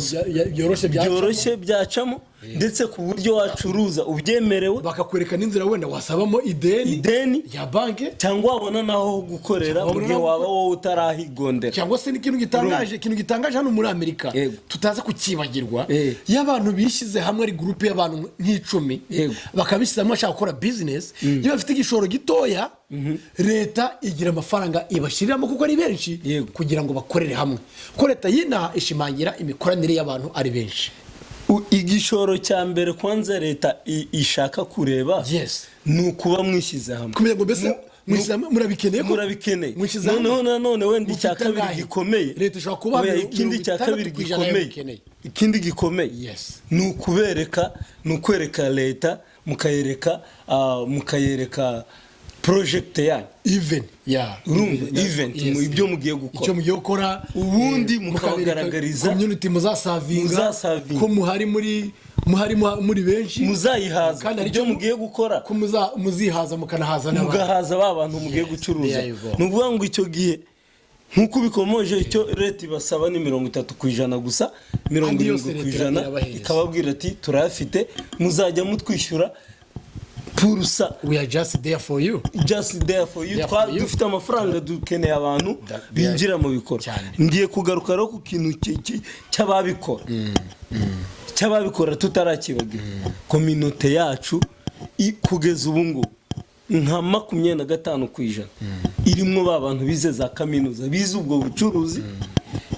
Speaker 2: byoroshye byacamo.
Speaker 1: Byoroshye byacamo, ndetse ku buryo wacuruza ubyemerewe.
Speaker 2: Bakakwereka n'inzira wenda wasabamo ideni,
Speaker 1: Ideni.
Speaker 2: ya banki.
Speaker 1: Cyangwa wabona n'aho ho gukorera
Speaker 2: Cyangwa
Speaker 1: mu gihe
Speaker 2: wabona
Speaker 1: waba wowe utarahigondera.
Speaker 2: Cyangwa se n'ikintu gitangaje hano muri Amerika, tutaza kukibagirwa, iyo abantu bishyize hamwe ari groupe y'abantu nk'icumi, bakabishyize hamwe bashaka gukora bizinesi, iyo bafite igishoro gitoya, leta igira amafaranga ibashyiriramo kuko ari benshi, kugira ngo bakorere hamwe, kuko leta y'inaha ishimangira imikoranire y'abantu ari benshi.
Speaker 1: Igishoro cya mbere kwanza leta ishaka kureba ni ukuba mwishyize hamwe.
Speaker 2: Kumenya ngo mbese Mwishyize hamwe, murabikeneye ko
Speaker 1: Murabikeneye.
Speaker 2: Mwishyize hamwe.
Speaker 1: Noneho nanone wenda icya
Speaker 2: Mufite
Speaker 1: kabiri
Speaker 2: angahe?
Speaker 1: gikomeye.
Speaker 2: Leta ishobora kubaha
Speaker 1: Oya, ikindi cya
Speaker 2: 60%
Speaker 1: kabiri gikomeye,
Speaker 2: mukeneye.
Speaker 1: ikindi gikomeye ni ukubereka, ni ukwereka leta, mukayereka project yanyu.
Speaker 2: Even, yeah.
Speaker 1: Urumva, event, ibyo mugiye gukora.
Speaker 2: Icyo mugiye gukora.
Speaker 1: Ubundi
Speaker 2: mukabereka
Speaker 1: mukabagaragariza-
Speaker 2: community muzaservinga,
Speaker 1: Muzaservinga.
Speaker 2: ko muhari muri muhari muri benshi.
Speaker 1: Muzayihaza.
Speaker 2: Kandi hari
Speaker 1: Ibyo
Speaker 2: icyo
Speaker 1: mugiye gukora.
Speaker 2: ko muzihaza, mukanahaza n'abandi.
Speaker 1: Mugahaza ba bantu mugiye gucuruza.
Speaker 2: There you go.
Speaker 1: Ni ukuvuga ngo icyo gihe, nk'uko ubikomoje, icyo leta ibasaba ni 30% gusa, mirongo
Speaker 2: Andi yose
Speaker 1: irindwi ku
Speaker 2: leta
Speaker 1: ijana
Speaker 2: irabahereza.
Speaker 1: ikababwira ati: "Turayafite, muzajya mutwishyura purusa."
Speaker 2: We are just there for you.
Speaker 1: Just there for you.
Speaker 2: There for you.
Speaker 1: Dufite amafaranga, dukeneye abantu binjira mu bikorwa.
Speaker 2: Cyane.
Speaker 1: Ngiye kugaruka rero ku kintu cy'ababikora tutarakibagira. Communauté yacu kugeza ubu ngubu nka 25% irimwo ba bantu bize za kaminuza, bize ubwo bucuruzi,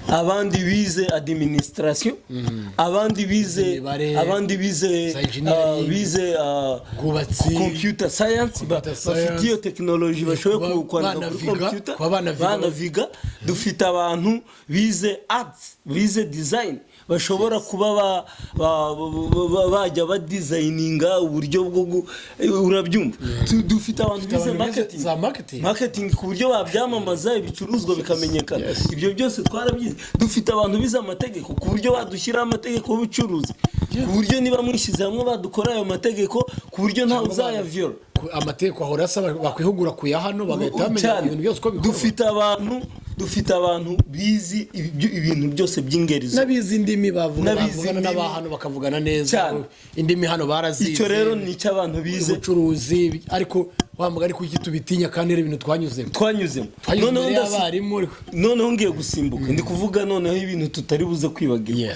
Speaker 1: abandi bize administration, abandi bize
Speaker 2: Imibare,
Speaker 1: abandi bize
Speaker 2: za engineering,
Speaker 1: bize
Speaker 2: ubwubatsi,
Speaker 1: computer science,
Speaker 2: computer science,
Speaker 1: bafite iyo tekinoloji, bashoboye
Speaker 2: kuba
Speaker 1: kwandika kuri
Speaker 2: banaviga,
Speaker 1: computer,
Speaker 2: kuba banaviga.
Speaker 1: Banaviga. Dufite abantu bize arts, bize design, bashobora kuba bajya badesigninga uburyo bwo urabyumva. Dufite abantu bize
Speaker 2: abantu bize
Speaker 1: marketing,
Speaker 2: za marketing.
Speaker 1: Marketing, ku buryo babyamamaza, ibicuruzwa bikamenyekana. Ibyo byose twarabyize. Dufite abantu bize amategeko, ku buryo badushyiraho amategeko y'ubucuruzi, ku buryo niba mwishyize hamwe badukora ayo mategeko, ku buryo ntawe uzayavyola.
Speaker 2: Amategeko ahora asaba bakwihugura kuya hano, bagahita bamenya
Speaker 1: Cyane.
Speaker 2: ibintu byose uko bikorwa.
Speaker 1: Dufite abantu bizi ibintu byose by'ingeri zose.
Speaker 2: N'abizi indimi, bavuga
Speaker 1: N'abizi
Speaker 2: bavugana
Speaker 1: indimi.
Speaker 2: n'abahano, bakavugana neza.
Speaker 1: Cyane.
Speaker 2: Indimi hano barazize.
Speaker 1: Icyo rero ni icy'abantu bize.
Speaker 2: Ubucuruzi. Ariko wa mugani, kuki tubitinya kandi ari ibintu twanyuzemo?
Speaker 1: Twanyuzemo.
Speaker 2: Twanyuze
Speaker 1: Noneho
Speaker 2: imbere y'abarimu, ariko
Speaker 1: Noneho ngiye gusimbuka, ndi kuvuga noneho ibintu tutari buze kwibagirwa.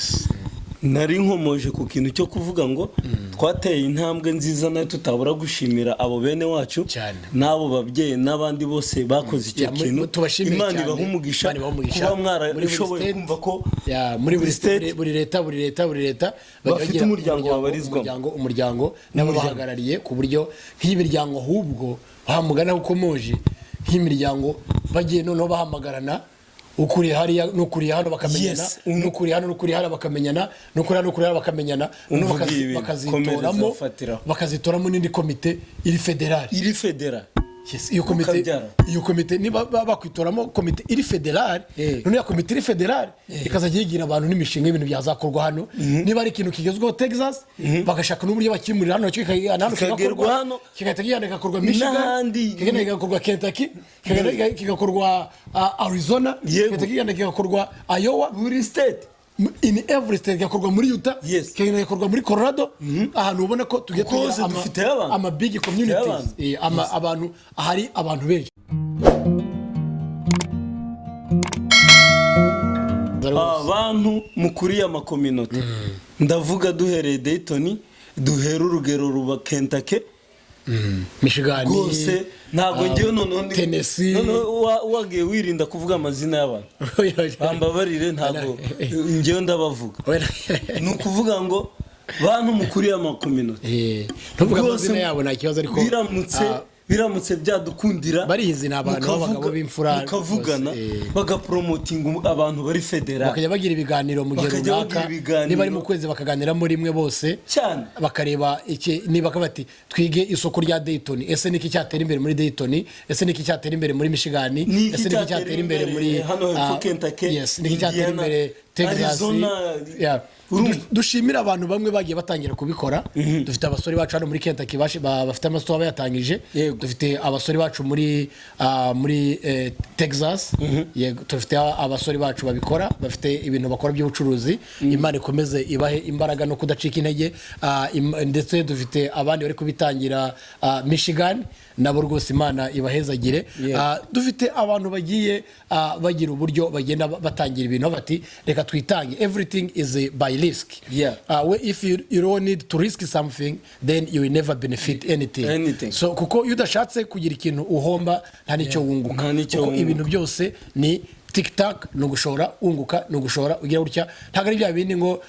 Speaker 1: Nari nkomoje ku kintu cyo kuvuga ngo twateye intambwe nziza, nayo tutabura gushimira abo bene wacu
Speaker 2: Cyane.
Speaker 1: n'abo babyeyi n'abandi bose bakoze icyo
Speaker 2: Ya,
Speaker 1: kintu.
Speaker 2: tubashimire
Speaker 1: Imana
Speaker 2: cyane.
Speaker 1: ibaha umugisha
Speaker 2: Imana ibahe umugisha.
Speaker 1: kuba
Speaker 2: Muri buri
Speaker 1: mwarashoboye
Speaker 2: state,
Speaker 1: kumva ko
Speaker 2: ya, muri buri
Speaker 1: state
Speaker 2: buri leta bajya
Speaker 1: bafite
Speaker 2: bagira
Speaker 1: umuryango babarizwamo.
Speaker 2: Umuryango n'ababahagarariye, ku buryo nk'imiryango, ahubwo bamugana ukomoje nk'imiryango, bagiye noneho bahamagarana, ukuriye hariya n'ukuriye hano bakamenyana, n'ukuriye hano n'ukuriye hano bakamenyana, n'ukuriye hano n'ukuriye hano bakamenyana, noneho
Speaker 1: Umvugiye ibintu.
Speaker 2: bakazitoramo.
Speaker 1: Komereza, fatiraho.
Speaker 2: Bakazitoramo n'indi komite iri fédérale.
Speaker 1: Iri fédérale.
Speaker 2: Yes, iyo komite
Speaker 1: Ukabyara.
Speaker 2: iyo komite niba bakwitoramo komite iri fédérale, none iyo komite iri fédérale ikazajya yigira abantu n'imishinga y'ibintu byazakorwa hano. Niba ari ikintu kigezweho Texas, bagashaka n'uburyo bakimurira hano, nacyo hano
Speaker 1: Kikagerwa
Speaker 2: kigakorwa,
Speaker 1: hano.
Speaker 2: kigahita kigenda kigakorwa Michigan,
Speaker 1: N'ahandi.
Speaker 2: kigenda kigakorwa Kentucky, kigenda kigakorwa Arizona, kigahita kigenda kigakorwa Iowa.
Speaker 1: Buri state.
Speaker 2: In every state, kigakorwa muri Utah, kigenda kigakorwa muri Colorado, ahantu ubona ko tugiye
Speaker 1: Kuko hose
Speaker 2: tugira
Speaker 1: dufiteyo abantu.
Speaker 2: ama big communities,
Speaker 1: abantu.
Speaker 2: Abantu ahari abantu benshi.
Speaker 1: Abantu mukuriye amacommunauté, ndavuga duhereye Dayton, duhera urugero ruba Kentucky,
Speaker 2: Michigan,
Speaker 1: rwose ntabwo ngewe noneho
Speaker 2: Tennessee.
Speaker 1: Noneho wagiye wirinda kuvuga amazina y'abantu, bambabarire, ntabwo ngewe ndabavuga. Ni ukuvuga ngo bantu mukuriye amacommunauté,
Speaker 2: Ntuvuge
Speaker 1: rwose
Speaker 2: amazina yabo, nta kibazo, ariko
Speaker 1: biramutse biramutse byadukundira,
Speaker 2: Barizi, ni abantu b'abagabo b'imfura
Speaker 1: mukavugana,
Speaker 2: rwose,
Speaker 1: bagapromotinga abantu bari fédéral.
Speaker 2: Bakajya bagira ibiganiro mu gihe
Speaker 1: Bakajya
Speaker 2: runaka,
Speaker 1: bagira ibiganiro.
Speaker 2: niba ari mu kwezi bakaganiramo rimwe bose,
Speaker 1: Cyane.
Speaker 2: bakareba iki, niba bati: "Twige isoko rya Dayton. Ese niki cyatera imbere muri Dayton? Ese niki cyatera imbere muri Michigan?
Speaker 1: Niki
Speaker 2: Ese niki cyatera imbere muri
Speaker 1: hano hepfo Kentucky,
Speaker 2: yes, niki cyatera
Speaker 1: Indiana,
Speaker 2: imbere Texas?"
Speaker 1: Arizona.
Speaker 2: Yeah.
Speaker 1: Urumva?
Speaker 2: Dushimire abantu bamwe bagiye batangira kubikora. Dufite abasore bacu hano muri Kentucky bafite amasitowa bayatangije. Dufite abasore bacu muri Texas. Yego, dufite abasore bacu babikora, bafite ibintu bakora by'ubucuruzi. Imana ikomeze ibahe imbaraga no kudacika intege. Ndetse dufite abandi bari kubitangira Michigan, nabo rwose Imana ibahezagire. Dufite abantu bagiye bagira uburyo bagenda batangira ibintu, bati: "Reka twitange." Everything is by risk. If you don't need to risk something, then you will never benefit anything.
Speaker 1: Anything.
Speaker 2: So kuko iyo udashatse kugira ikintu uhomba, nta n'icyo wunguka.
Speaker 1: Nta n'icyo
Speaker 2: Kuko
Speaker 1: wunguka.
Speaker 2: ibintu byose ni Tiktak ni ugushora wunguka, ni ugushora ugira gutya. Ntabwo ari bya bindi ngo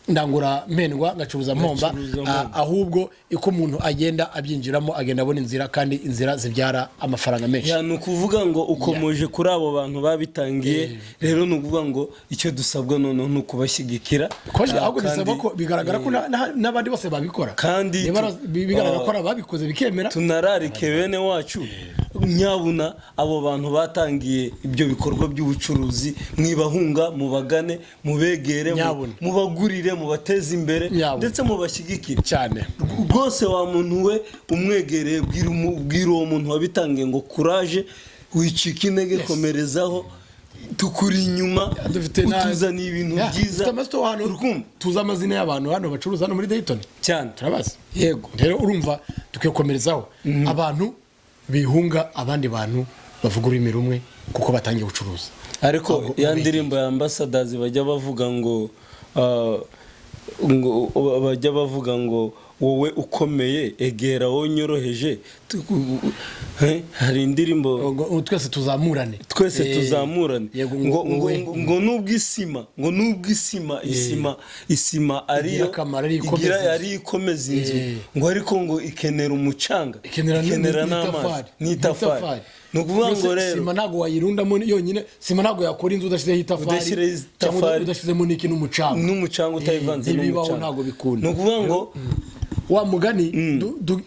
Speaker 2: ndangura mpendwa, ngacuruza mpomba.
Speaker 1: Ngacuruza mpomba.
Speaker 2: Ahubwo uko umuntu agenda abyinjiramo, agenda abona inzira, kandi inzira zibyara amafaranga menshi.
Speaker 1: Yeah, ni ukuvuga ngo ukomoje kuri abo bantu babitangiye. Rero ni ukuvuga ngo icyo dusabwa noneho ni ukubashyigikira.
Speaker 2: Ahubwo bisaba ko bigaragara ko n'abandi bose babikora.
Speaker 1: Kandi
Speaker 2: Niba bigaragara ko ari ababikoze bikemera.
Speaker 1: Tunararike bene wacu, nyabuna abo bantu batangiye ibyo bikorwa by'ubucuruzi, mwibahunga, mubagane, mubegere,
Speaker 2: Nyabuna.
Speaker 1: mubagurire, mubateze imbere,
Speaker 2: Nyabuna.
Speaker 1: ndetse mubashyigikire
Speaker 2: Cyane.
Speaker 1: rwose. Wa muntu we umwegereye, bwira uwo muntu wabitangiye ngo courage, wicika intege, komerezaho, tukuri inyuma.
Speaker 2: Dufite
Speaker 1: utuzaniye ibintu
Speaker 2: Yeah,
Speaker 1: byiza.
Speaker 2: dufite amasito hano.
Speaker 1: Urukumva?
Speaker 2: Tuzi amazina y'abantu hano bacuruza hano muri Dayton.
Speaker 1: Cyane.
Speaker 2: Turabazi.
Speaker 1: Yego.
Speaker 2: Rero urumva dukwiye gukomerezaho. Abantu bihunga abandi bantu bavuga ururimi rumwe kuko batangiye gucuruza.
Speaker 1: Ariko
Speaker 2: Ahubwo
Speaker 1: ya
Speaker 2: ubegere.
Speaker 1: ndirimbo ya Ambassadors bajya bavuga ngo ngo bajya bavuga ngo wowe ukomeye egera wowe unyoroheje. Hari indirimbo.
Speaker 2: Ngo twese tuzamurane.
Speaker 1: Twese tuzamurane.
Speaker 2: Yego,
Speaker 1: ngo ngo
Speaker 2: wowe-
Speaker 1: ngo nubwo isima isima ariyo
Speaker 2: akamaro, ariyo ikomeza
Speaker 1: igira
Speaker 2: inzu.
Speaker 1: ariyo ikomeza inzu, ngo ariko ngo ikenera umucanga,
Speaker 2: ikenera
Speaker 1: n'amazi
Speaker 2: n'itafari.
Speaker 1: N'itafari. Ni ukuvuga ngo rero
Speaker 2: sima ntabwo wayirundamo yonyine. Sima ntabwo yakora inzu udashyizeho itafari,
Speaker 1: Udashyizeho
Speaker 2: cyangwa
Speaker 1: itafari.
Speaker 2: udashyizemo n'iki, n'umucanga.
Speaker 1: N'umucanga, utayivanze
Speaker 2: Ntibibaho,
Speaker 1: n'umucanga.
Speaker 2: ntabwo bikunda.
Speaker 1: Ni ukuvuga ngo
Speaker 2: Wa mugani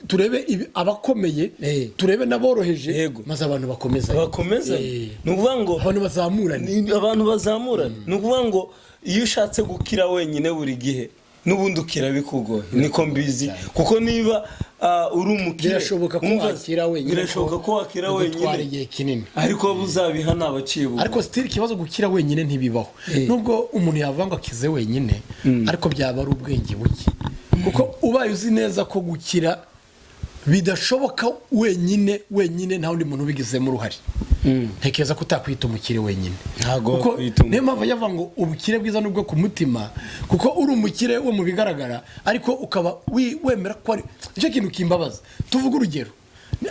Speaker 2: turebe abakomeye, turebe n'aboroheje, maze abantu bakomeza.
Speaker 1: Bakomeza. Ni ukuvuga ngo
Speaker 2: abantu bazamurane.
Speaker 1: Abantu bazamurane. Ni ukuvuga ngo iyo ushatse gukira wenyine buri gihe, n'ubundi ukira bikugoye. Niko mbizi, kuko niba uri umukire,
Speaker 2: Birashoboka ko
Speaker 1: umva,
Speaker 2: wakira wenyine,
Speaker 1: birashoboka ko wakira
Speaker 2: bigutwara
Speaker 1: wenyine,
Speaker 2: igihe kinini.
Speaker 1: Ariko abo uzabiha ni abaciye bugufi.
Speaker 2: Ariko still ikibazo, gukira wenyine ntibibaho. Nubwo umuntu yavuga ngo akize wenyine, ariko byaba ari ubwenge buke, kuko ubaye uzi neza ko gukira bidashoboka wenyine wenyine, nta wundi muntu ubigizemo uruhare, ntekereza ko utakwita umukire wenyine.
Speaker 1: Ntabwo
Speaker 2: Kuko
Speaker 1: wakwita umukire.
Speaker 2: niyo mpamvu yavuga ngo ubukire bwiza ni ubwo ku mutima, kuko uri umukire wo mu bigaragara, ariko ukaba wemera ko ari nicyo kintu kimbabaza. Tuvuge urugero,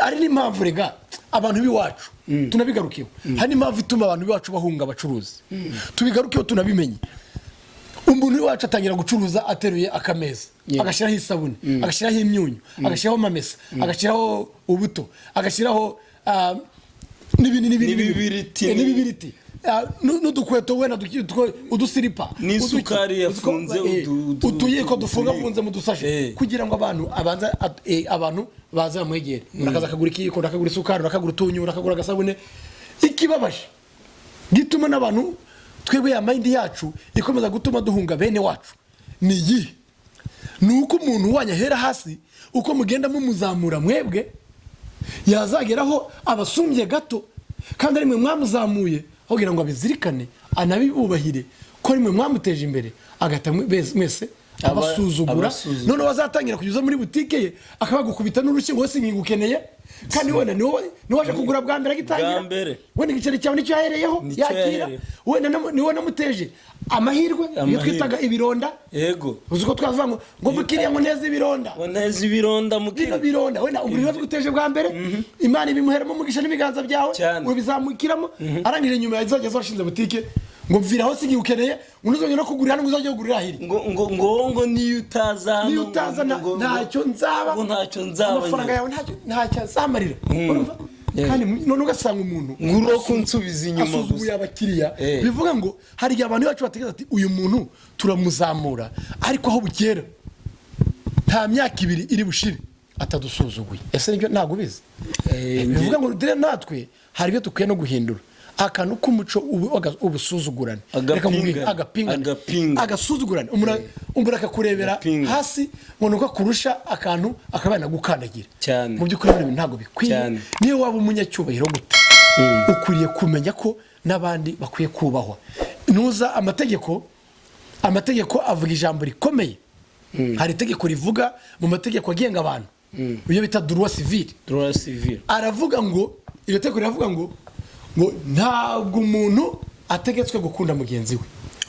Speaker 2: ari n'impamvu rega abantu b'iwacu, tunabigarukeho, hari n'impamvu ituma abantu b'iwacu bahunga abacuruzi. Tubigarukeho, tunabimenye. Umuntu w'iwacu atangira gucuruza ateruye akameza, agashyiraho isabune, agashyiraho imyunyu, agashyiraho amamesa, agashyiraho ubuto, agashyiraho n'ibindi n'ibindi.
Speaker 1: N'ibibiriti.
Speaker 2: N'ibibiriti, n'udukweto wenda udusiripa,
Speaker 1: N'isukari yafunze,
Speaker 2: utuyiko dufungafunze mu dusashe, kugira ngo abantu abanza abantu baze bamwegere. Urakaza akagura ikiyiko, urakagura isukari, urakagura utunyu, urakagura agasabune. Ikibabaje gituma n'abantu twebwe ya mind yacu ikomeza gutuma duhunga bene wacu ni iyihe? Ni uko umuntu wanyu ahera hasi, uko mugenda mumuzamura mwebwe, yazageraho abasumbye gato, kandi ari mwe mwamuzamuye, aho kugira ngo abizirikane anabibubahire ko ari mwe mwamuteje imbere, agahita mwese abasuzugura.
Speaker 1: Abasuzugura.
Speaker 2: Noneho azatangira kugeza muri butike ye, akabagukubita n'urushyi ngo wese ngukeneye, kandi wenda ni wowe ni waje kugura bwa mbere agitangira.
Speaker 1: Bwa mbere.
Speaker 2: Wenda igiceri cyawe nicyo yahereyeho
Speaker 1: Nicyo
Speaker 2: yakira.
Speaker 1: yahereyeho.
Speaker 2: Wenda ni wowe namuteje amahirwe, iyo
Speaker 1: Amahirwe.
Speaker 2: twitaga ibironda. Uzi ko twavuga ngo mukiriya, ngo neza ibironda.
Speaker 1: Ngo neza ibironda
Speaker 2: Bino
Speaker 1: mukiriya.
Speaker 2: bironda wenda umuriro biguteje bwa mbere, Imana ibimuheramo umugisha n'ibiganza byawe,
Speaker 1: Cyane.
Speaker 2: ubizamukiramo. Arangije nyuma yazajya azashinze butike, ngo mvira aho sigiye ukeneye, ngo ntuzongere no kugurira hano, ngo uzajye kugurira ahiri.
Speaker 1: Ngo niyo utaza hano,
Speaker 2: Niyo utaza ntacyo nzaba.
Speaker 1: Ngo ntacyo nzaba.
Speaker 2: Amafaranga
Speaker 1: Njye.
Speaker 2: yawe ntacyo azamarira. Urumva? Kandi none ugasanga umuntu
Speaker 1: Ngo uri uwo kunsubiza inyuma
Speaker 2: asuzuguye
Speaker 1: gusa.
Speaker 2: abakiriya. Bivuga ngo hari igihe abantu bacu batekereza ati uyu muntu turamuzamura, ariko aho bukera nta myaka 2 iri bushire atadusuzuguye. Ese nibyo? Ntabwo ubizi. Bivuga ngo rero natwe hari ibyo dukwiye no guhindura, akantu k'umuco ubusuzugurane. Reka nkubwire,
Speaker 1: Agapingane.
Speaker 2: agapingane.
Speaker 1: Agapingane.
Speaker 2: Agasuzugurane. Umuntu akakurebera
Speaker 1: Agapingane.
Speaker 2: hasi ngo ni uko akurusha akantu, akaba yanagukandagira.
Speaker 1: Cyane.
Speaker 2: Mu by'ukuri bino bintu ntabwo bikwiye.
Speaker 1: Cyane.
Speaker 2: Niyo waba umunyacyubahiro gute, ukwiriye kumenya ko n'abandi bakwiye kubahwa. Nuza amategeko avuga ijambo rikomeye. Hari itegeko rivuga mu mategeko agenga abantu, iyo bita droit civil.
Speaker 1: Droit civil.
Speaker 2: Aravuga ngo, iryo tegeko riravuga ngo ntabwo umuntu ategetswe gukunda mugenzi we,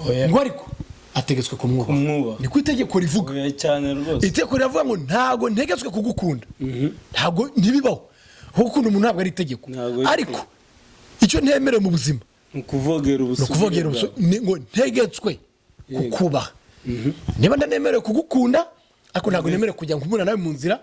Speaker 1: Oya.
Speaker 2: ngo ariko ategetswe kumwubaha.
Speaker 1: Kumwubaha.
Speaker 2: Niko itegeko rivuga.
Speaker 1: Oya, cyane rwose.
Speaker 2: Itegeko riravuga ngo ntabwo ntegetswe kugukunda, ntabwo, ntibibaho, kuko gukunda umuntu ntabwo ari itegeko.
Speaker 1: Ntabwo ari
Speaker 2: Ariko icyo ntemerewe mu buzima
Speaker 1: Ni ukuvogera
Speaker 2: Ni
Speaker 1: ubusugire
Speaker 2: ukuvogera
Speaker 1: bwawe.
Speaker 2: Ngo ntegetswe kukubaha. Niba ndanemerewe kugukunda, ariko ntabwo nemerewe kujya nkumura nawe mu nzira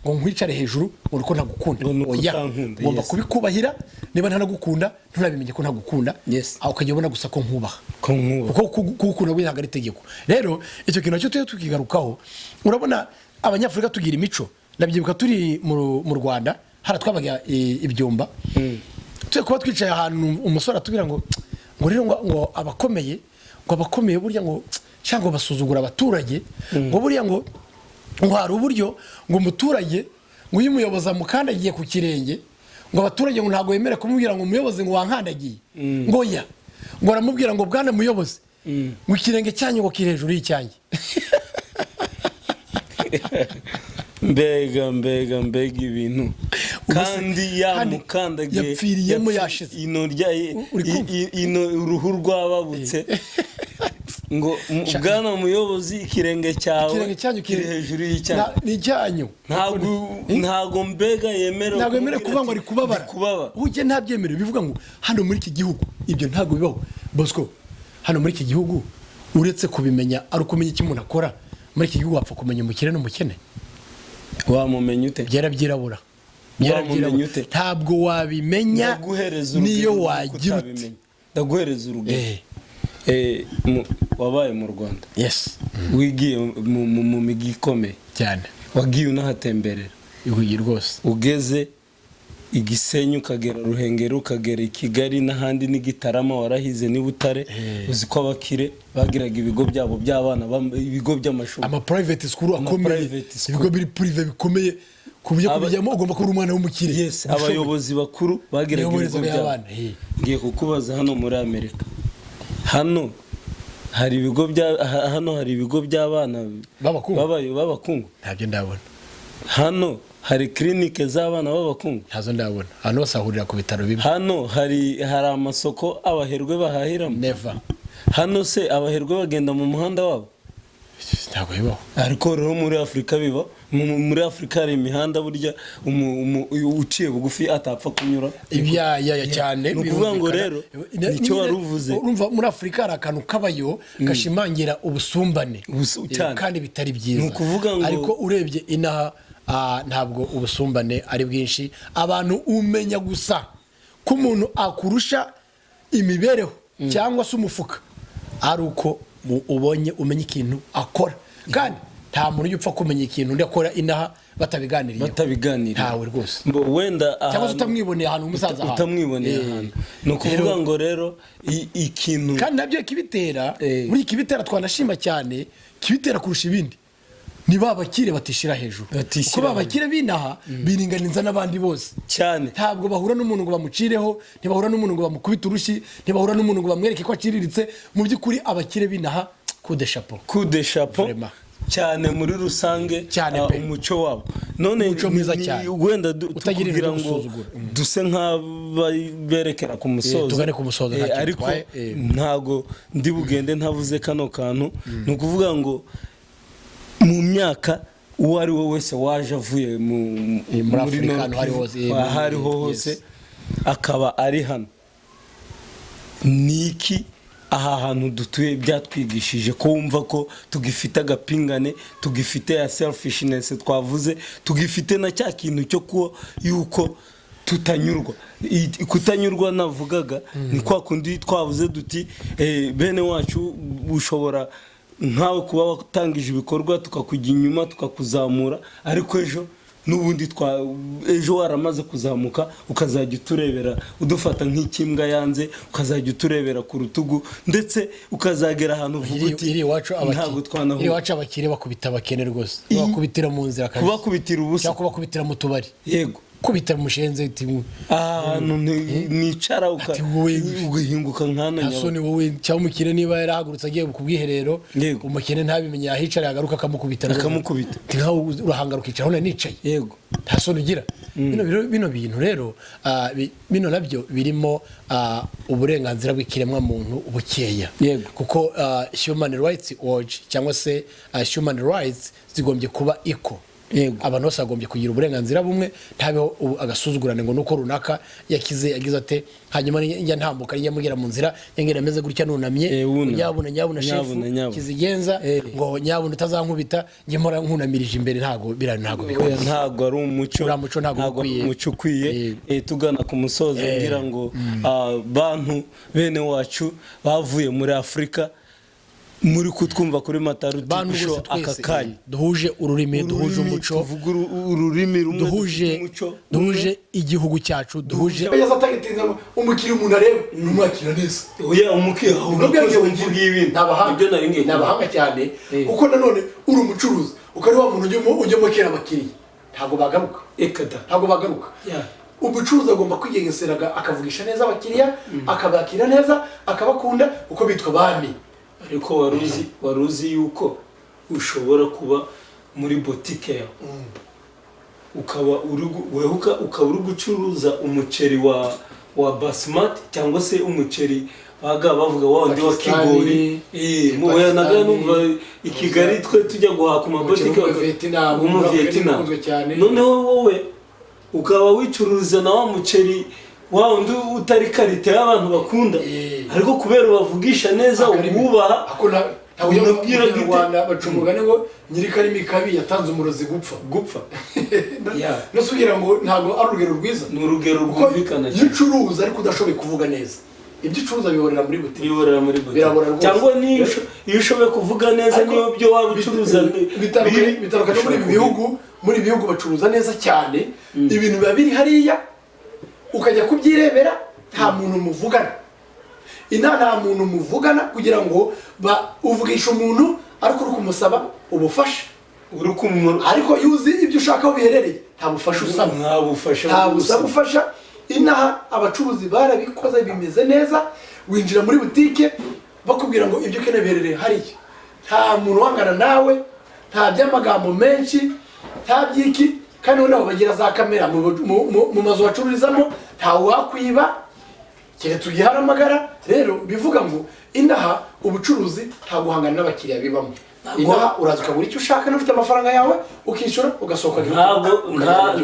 Speaker 2: ngo nkwicare hejuru ngo nuko ntagukunda.
Speaker 1: Ngo nuko
Speaker 2: Oya,
Speaker 1: utankunda,
Speaker 2: ngomba kubikubahira. Niba ntanagukunda, ntunabimenye ko ntagukunda. Aho ukajya ubona gusa ko nkubaha.
Speaker 1: Ko nkubaha.
Speaker 2: Kuko kugukunda bwo ntabwo ari itegeko. Rero icyo kintu nacyo tujye tukigarukaho. Urabona Abanyafurika tugira imico. Ndabyibuka turi mu Rwanda hara twabaga ibyumba, tujya kuba twicaye ahantu, umusore atubwira ngo rero ngo abakomeye burya ngo cyangwa basuzugura abaturage, ngo buriya ngo hari uburyo ngo umuturage ngo iyo umuyobozi amukandagiye ku kirenge, ngo abaturage ngo ntabwo bemerewe kumubwira ngo "Umuyobozi", ngo "Wankandagiye", ngo ya ngo aramubwira ngo "Bwana muyobozi", ngo "ikirenge cyanyu ngo kiri hejuru y'icyanjye."
Speaker 1: Mbega, mbega, mbega ibintu! Kandi yamukandagiye.
Speaker 2: Yapfiriyemo, yashize.
Speaker 1: Ino rya
Speaker 2: Uri kumva?
Speaker 1: Ino uruhu rwababutse, ngo "Bwana muyobozi, ikirenge cyawe
Speaker 2: Ikirenge cyanyu
Speaker 1: kiri hejuru y'icyanjye."
Speaker 2: Ni icyanyu.
Speaker 1: Ntabwo mbega yemerewe
Speaker 2: Ntabwo yemerewe kuvuga ngo ari kubabara.
Speaker 1: Ndi kubabara.
Speaker 2: Ujye ntabyemerewe. Bivuga ngo hano muri iki gihugu ibyo ntabwo bibaho, Bosco. Hano muri iki gihugu, uretse kubimenya ari ukumenya icyo umuntu akora, muri iki gihugu wapfa kumenya umukire n'umukene?
Speaker 1: Wamumenya ute?
Speaker 2: Byera byirabura.
Speaker 1: Wamumenya ute?
Speaker 2: Ntabwo wabimenya.
Speaker 1: Ndaguhereza urugero
Speaker 2: Niyo
Speaker 1: rw'uko
Speaker 2: wagira ute.
Speaker 1: utabimenya. Ndaguhereza urugero. Wabaye mu Rwanda,
Speaker 2: Yes.
Speaker 1: wigiye mu migi ikomeye.
Speaker 2: Cyane.
Speaker 1: Wagiye unahatemberera.
Speaker 2: Ihuye rwose.
Speaker 1: Ugeze i Gisenyi, ukagera Ruhengeri, ukagera i Kigali n'ahandi, n'igitarama warahize, n'i Butare. Uzi ko abakire bagiraga ibigo byabo by'abana, ibigo by'amashuri.
Speaker 2: Ama private school akomeye.
Speaker 1: Private school.
Speaker 2: Ibigo biri privé bikomeye, ku buryo kubijyamo ugomba kuba uri umwana w'umukire.
Speaker 1: Yes, abayobozi bakuru bagiraga
Speaker 2: Nibo
Speaker 1: ibigo
Speaker 2: bohereza
Speaker 1: byabo.
Speaker 2: abana.
Speaker 1: Ngiye kukubaza, hano muri Amerika hano hari ibigo bya hano hari ibigo by'abana
Speaker 2: B'abakungu?
Speaker 1: B'abakungu?
Speaker 2: Ntabyo ndabona.
Speaker 1: Hano hari clinique z'abana b'abakungu?
Speaker 2: Ntazo ndabona. Ahantu hose hahurira ku bitaro bimwe.
Speaker 1: Hano hari amasoko abaherwe bahahiramo?
Speaker 2: Never.
Speaker 1: Hano se abaherwe bagenda mu muhanda wabo?
Speaker 2: Ntabwo bibaho.
Speaker 1: Ariko rero muri Afurika biba. Muri Afurika hari imihanda burya uciye bugufi atapfa kunyura.
Speaker 2: Ibya ya cyane.
Speaker 1: Ni ukuvuga ngo
Speaker 2: Birumvikana.
Speaker 1: rero, nicyo wari uvuze.
Speaker 2: Urumva muri Afurika hari akantu kabayo gashimangira ubusumbane.
Speaker 1: Cyane.
Speaker 2: Kandi bitari byiza.
Speaker 1: Ni ukuvuga ngo-
Speaker 2: Ariko urebye inaha, ntabwo ubusumbane ari bwinshi. Abantu umenya gusa ko umuntu akurusha imibereho cyangwa se umufuka ari uko ubonye umenya ikintu akora, kandi nta muntu ujya upfa kumenya ikintu undi akora inaha batabiganiriyeho.
Speaker 1: Batabiganiriye.
Speaker 2: Ntawe rwose.
Speaker 1: Mbo wenda
Speaker 2: Cyangwa se utamwiboneye ahantu, umusaza ahantu.
Speaker 1: Utamwiboneye ahantu. Ni ukuvuga ngo rero ikintu
Speaker 2: Kandi nabyo kibitera, buri kibitera twanashima cyane, kibitera kurusha ibindi ni ba bakire batishyira hejuru.
Speaker 1: Batishyira
Speaker 2: Kuko ba bakire b'inaha biringaniza n'abandi bose.
Speaker 1: Cyane.
Speaker 2: Ntabwo bahura n'umuntu ngo bamucireho, ntibahura n'umuntu ngo bamukubite urushyi, ntibahura n'umuntu ngo bamwereke ko aciriritse. Mu by'ukuri abakire b'inaha, coup de chapeau.
Speaker 1: Coup de chapeau.
Speaker 2: Vraiment.
Speaker 1: Cyane muri rusange.
Speaker 2: Cyane pe.
Speaker 1: Umuco wabo none
Speaker 2: Umuco mwiza cyane.
Speaker 1: Wenda
Speaker 2: Utagira ibintu
Speaker 1: kugira
Speaker 2: byo
Speaker 1: ngo
Speaker 2: gusuzugura.
Speaker 1: Duse nk'ababerekera ku musozo.
Speaker 2: Tugane ku musozo, ntacyo
Speaker 1: Ariko
Speaker 2: bitwaye.
Speaker 1: Ntago ndi bugende ntavuze kano kantu. Ni ukuvuga ngo mu myaka, uwo ari we wese waje avuye
Speaker 2: Muri Afurika,
Speaker 1: Nord
Speaker 2: ahantu aho ari
Speaker 1: Kivu,
Speaker 2: hose,
Speaker 1: aho ariho hose, akaba ari hano, ni iki aha hantu dutuye byatwigishije, ko wumva ko tugifite agapingane, tugifite ya selfishness twavuze, tugifite na cya kintu cyo kuba yuko tutanyurwa? Kutanyurwa navugaga ni kwa kundi twavuze duti bene wacu ushobora nkawe kuba watangije ibikorwa, tukakujya inyuma, tukakuzamura, ariko ejo n'ubundi twa ejo waramaze kuzamuka ukazajya uturebera, udufata nk'ikimbwa yanze, ukazajya uturebera ku rutugu, ndetse ukazagera ahantu uvuga uti
Speaker 2: Iri iwacu
Speaker 1: ntabwo
Speaker 2: iri
Speaker 1: twanahura.
Speaker 2: iwacu abakire bakubita abakene rwose, bakubitira mu nzira kabisa.
Speaker 1: Kubakubitira ubusa.
Speaker 2: Cyangwa kubakubitira mu tubari. Kubita mushenze uti
Speaker 1: Ahantu nicara
Speaker 2: Ati wowe-
Speaker 1: ugahinguka nkana.
Speaker 2: Nta soni wowe. Cyangwa umukire niba yarahagurutse agiye ku bwiherero, umukene ntabimenye, yahicara, yagaruka akamukubita rwose.
Speaker 1: Akamukubita.
Speaker 2: Ati nkaho urahangara ukicara aho nari nicaye, nta soni ugira. Bino bintu rero, bino nabyo birimo uburenganzira bw'ikiremwamuntu bukeya. Kuko Human Rights Watch cyangwa se human rights zigombye kuba equal. Abantu bose bagombye kugira uburenganzira bumwe, ntabeho agasuzugurane ngo nuko runaka yakize, yagize ate. Hanyuma njya ntambuka, njya mubwira mu nzira, njya ameze gutya nunamye.
Speaker 1: Wunamye.
Speaker 2: Nyabuna, nyabuna shefu.
Speaker 1: Nyabuna, nyabuna.
Speaker 2: Kizigenza ngo nyabuna utazankubita, njye mpora nkunamirije imbere. Ntabwo biriya, ntabwo bikwiye.
Speaker 1: Oya, ntabwo ari umuco.
Speaker 2: Uriya muco ntabwo
Speaker 1: Ntabwo ari
Speaker 2: ukwiye.
Speaker 1: umuco ukwiye. Tugana ku musozo, ngira ngo bantu bene wacu bavuye muri Afurika muri kutwumva kuri Mataruti
Speaker 2: Bantu
Speaker 1: Show
Speaker 2: bose
Speaker 1: aka
Speaker 2: twese,
Speaker 1: kanya,
Speaker 2: duhuje ururimi, duhuje
Speaker 1: Ururimi,
Speaker 2: umuco,
Speaker 1: tuvuga ururimi rumwe,
Speaker 2: duhuje
Speaker 1: dufite umuco.
Speaker 2: Duhuje igihugu cyacu, duhuje umukiriya. Umuntu areba umwakira neza.
Speaker 1: Oya, umukiriya urakoze umvuga ibintu.
Speaker 2: Ni abahanga.
Speaker 1: Ibyo nari ngiye
Speaker 2: Ni abahanga cyane,
Speaker 1: Eh.
Speaker 2: kuko nanone uri umucuruzi ukaba wa muntu ujya umukira abakiriya, ntabwo bagaruka.
Speaker 1: Eka da.
Speaker 2: Ntabwo bagaruka. Umucuruzi agomba kwigengesera, akavugisha neza abakiriya, akabakira neza, akabakunda, kuko bitwa bami.
Speaker 1: Ariko wari uzi yuko ushobora kuba muri botike yawe, ukaba uri wehuka, ukaba uri gucuruza umuceri wa basmati cyangwa se umuceri baga bavuga wa wundi wa
Speaker 2: Pakistani,
Speaker 1: Kigori, mu
Speaker 2: Pakistani,
Speaker 1: naga numva i Kigali twe tujya guhaha ku mabotike.
Speaker 2: Umuceri wo muri Vietnam,
Speaker 1: Wo mu
Speaker 2: muri Afurika
Speaker 1: Vietnam.
Speaker 2: ukunzwe cyane.
Speaker 1: Noneho wowe ukaba wicururiza na wa muceri wa wundi utari qualité y'abantu bakunda, ariko kubera ubavugisha neza, ububaha.
Speaker 2: Ako ntabwo ujya mu
Speaker 1: Unabwira gite?
Speaker 2: Kinyarwanda baca umugani ngo nyiri karimi kabi yatanze umurozi gupfa.
Speaker 1: Gupfa. Yeah.
Speaker 2: Nose ugira ngo ntabwo ari urugero rwiza?
Speaker 1: Ni urugero
Speaker 2: Kuko
Speaker 1: rwumvikana
Speaker 2: iyo
Speaker 1: cyane.
Speaker 2: ucuruza ariko udashoboye kuvuga neza, ibyo ucuruza biborera muri butike.
Speaker 1: Biborera muri butike.
Speaker 2: Birabora rwose.
Speaker 1: Cyangwa niyo iyo ushoboye kuvuga neza,
Speaker 2: Ariko
Speaker 1: niyo byo waba ucuruza
Speaker 2: bitandukanye muri ibi bihugu. Muri ibi bihugu bacuruza neza cyane. Ibintu biba biri hariya, ukajya kubyirebera, nta muntu muvugana ina, nta muntu muvugana kugira ngo uvugisha umuntu ariko uri kumusaba ubufasha.
Speaker 1: Uri kumwe.
Speaker 2: Ariko iyo uzi ibyo ushaka aho biherereye, nta bufasha usaba.
Speaker 1: Nta bufasha.
Speaker 2: Nta busaba ufasha. Inaha abacuruzi barabikoze, bimeze neza. Winjira muri butike, bakubwira ngo ibyo ukeneye biherereye hariya. Nta muntu uhangana nawe, nta by'amagambo menshi, nta by'iki. Kandi noneho bagira za kamera mu mazu bacururizamo, nta wakwiba keretse ugiharamagara. Rero bivuga ngo inaha ubucuruzi nta guhangana n'abakiriya bibamo. Inaha uraza ukagura icyo ushaka n'ufite amafaranga yawe, ukishyura, ugasohoka.
Speaker 1: Ntabwo